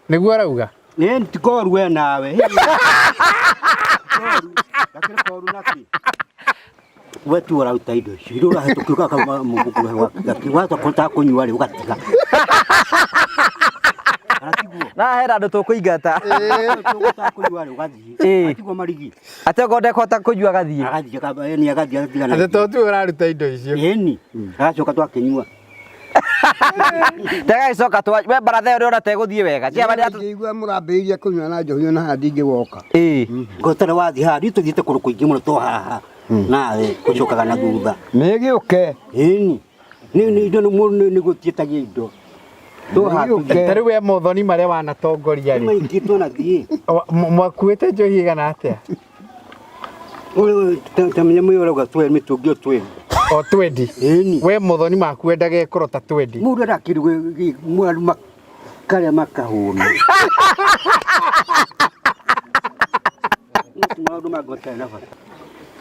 Nĩguo arauga? Ĩĩ ti koru we nawe. Gakĩrĩ koru nakĩ? We tu ũraruta indo icio. Iria ũrahĩtũkia ũgakauma mũgũkũ wahota kũhota kũnyua rĩ ũgatiga. Na hena andũ tũkũingata. Ũgũta kũnyua rĩ ũgathiĩ. Ĩĩ. Atigwo marigi. Atĩ okorwo ndekũhota kũnyua agathiĩ. Agathiĩ ĩni agathiĩ agatigana. Atĩ to tiwe ũraruta indo icio. Ĩni. Agacoka twakĩnyua. Tegagĩcoka twa we baratha ĩyo ũrĩona tegũthiĩ wega. Chairman Ngĩigua mũrambĩrĩria kũnyua na njohi ona haha ndingĩwoka. Ĩĩ. Ngotara wathiĩ haha, ithuĩ tũthiĩte kũndũ kũingĩ mũno to haha. Nawe ũcokaga na thutha. Nĩgĩũke. Ĩni. Nĩ nĩ indo nĩ mũndũ nĩ gũtiĩtagia indo. To haha Ta rĩu we mothoni marĩa wanatongoria rĩ. Maingĩ twanathiĩ. Mwakuĩte njohi ĩgana atĩa? Ta menya mũyo ũrauga twe mĩtũngi o twendi. O twendi. Ĩni. We mothoni maku wendaga ĩkorwo ta twendi. Mũndũ endaga kĩndũ mũndũ makarĩa makahũna. Maũndũ mangĩ matarĩ na bata.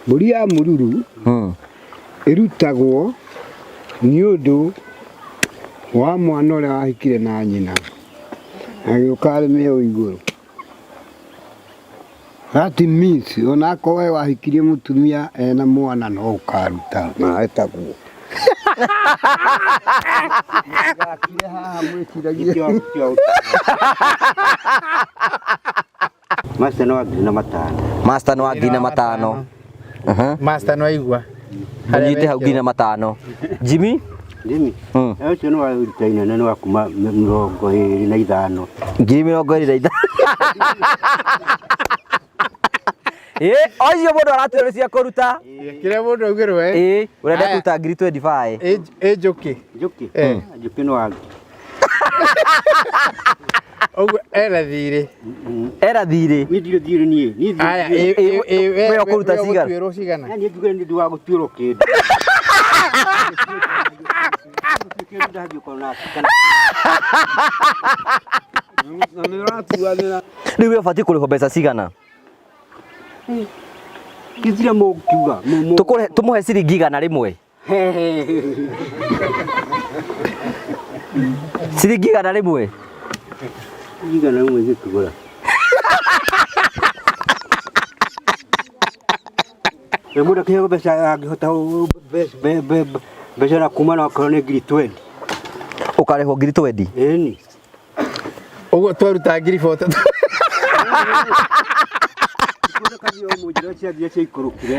Mbũri ya mũruru ĩrutagwo nĩ ũndũ wa mwana ũrĩa wahikire na nyina agĩũka arĩ mĩheo igũrũ. That means ona akorwo we wahikirie mũtumia ena mwana no ũkaruta nawe taguo. Mũtigakire haha mwĩciragie. Master nĩ wa 1005. Master nĩ wa 1005. Master nĩ waigua. Ũnyite hau 1005. Jimmy? Jimmy? Ũcio nĩ wa rita inene nĩ wa kuma 25. 25,000. Ĩ, o icio mũndũ aratuĩrwo nĩ cia kũruta. Kĩrĩa mũndũ augĩrwo ĩ. Ĩ, ũrenda Aya. kũruta 1025. Ĩ njũkĩ. Njũkĩ? Eh. Njũkĩ nĩ wa Ũguo ena thirĩ. Ena thirĩ. Niĩ ndirĩ thirĩ niĩ. Niĩ thirĩ Aya, ndirĩ. ĩ ĩ ĩ we We ũkũruta we cigana? ũgũtuĩrwo cigana? Niĩ njuge nĩ ũndũ wa gũtuĩrwo kĩndũ. Rĩu we ũbatiĩ kũrĩhwo mbeca cigana? Githire mũkiuga. Tũkũrĩhe tũmũhe ciringi 100. Ciringi 100. 100 gĩkĩgũra. Na mũndũ akĩheo mbeca angĩhota mbeca na kuma na okorwo nĩ 20,000. Ũkarĩhwo 20,000? Ĩni. Ũguo twaruta 40,000. Njĩra ciathire ciaikũrũkire.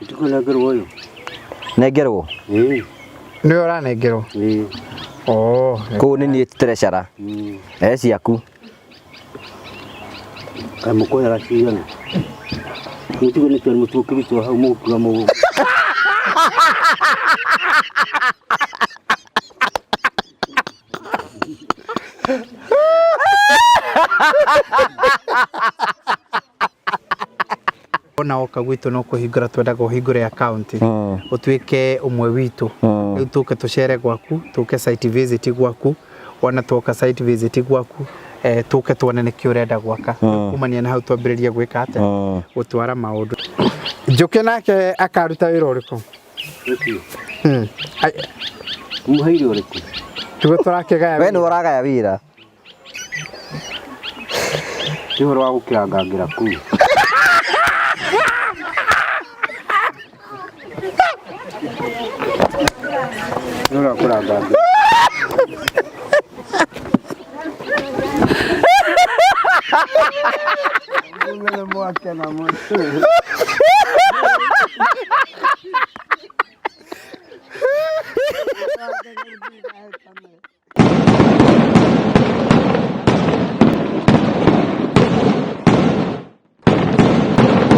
Tũkũnengerwo ũyũ. Nengerwo? Ĩĩ. Nĩwe ũranengerwo? Ĩĩ. Oh. Kũu nĩ niĩ treasurer. Eh ciaku. Kaĩ mũkũhera cigana? Mũtigo nĩ kĩo mũtũkĩrutwo hau mũgũkiuga mũgũ. Ona woka gwitũ no kũhingũra twendaga ũhingũre account ũtuĩke ũmwe witũ rĩu tũke tũcere gwaku tũke site visit gwaku wona twoka site visit gwaku eh, tũke tuone nĩkĩ ũrenda gwaka kumania na hau twambĩrĩrie gwĩka atĩa gũtwara maũndũ Njũkĩ nake akaruta wĩra ũrĩkũ? Hmm. Mũheire ũrĩkũ? Tiguo tũrakĩgaya We nĩwe ũragaya wĩra. Ti ũhoro wa gũkĩrangangĩra kũu. Nĩ ũhoro wa kũrangangĩra. Mwakena mũno.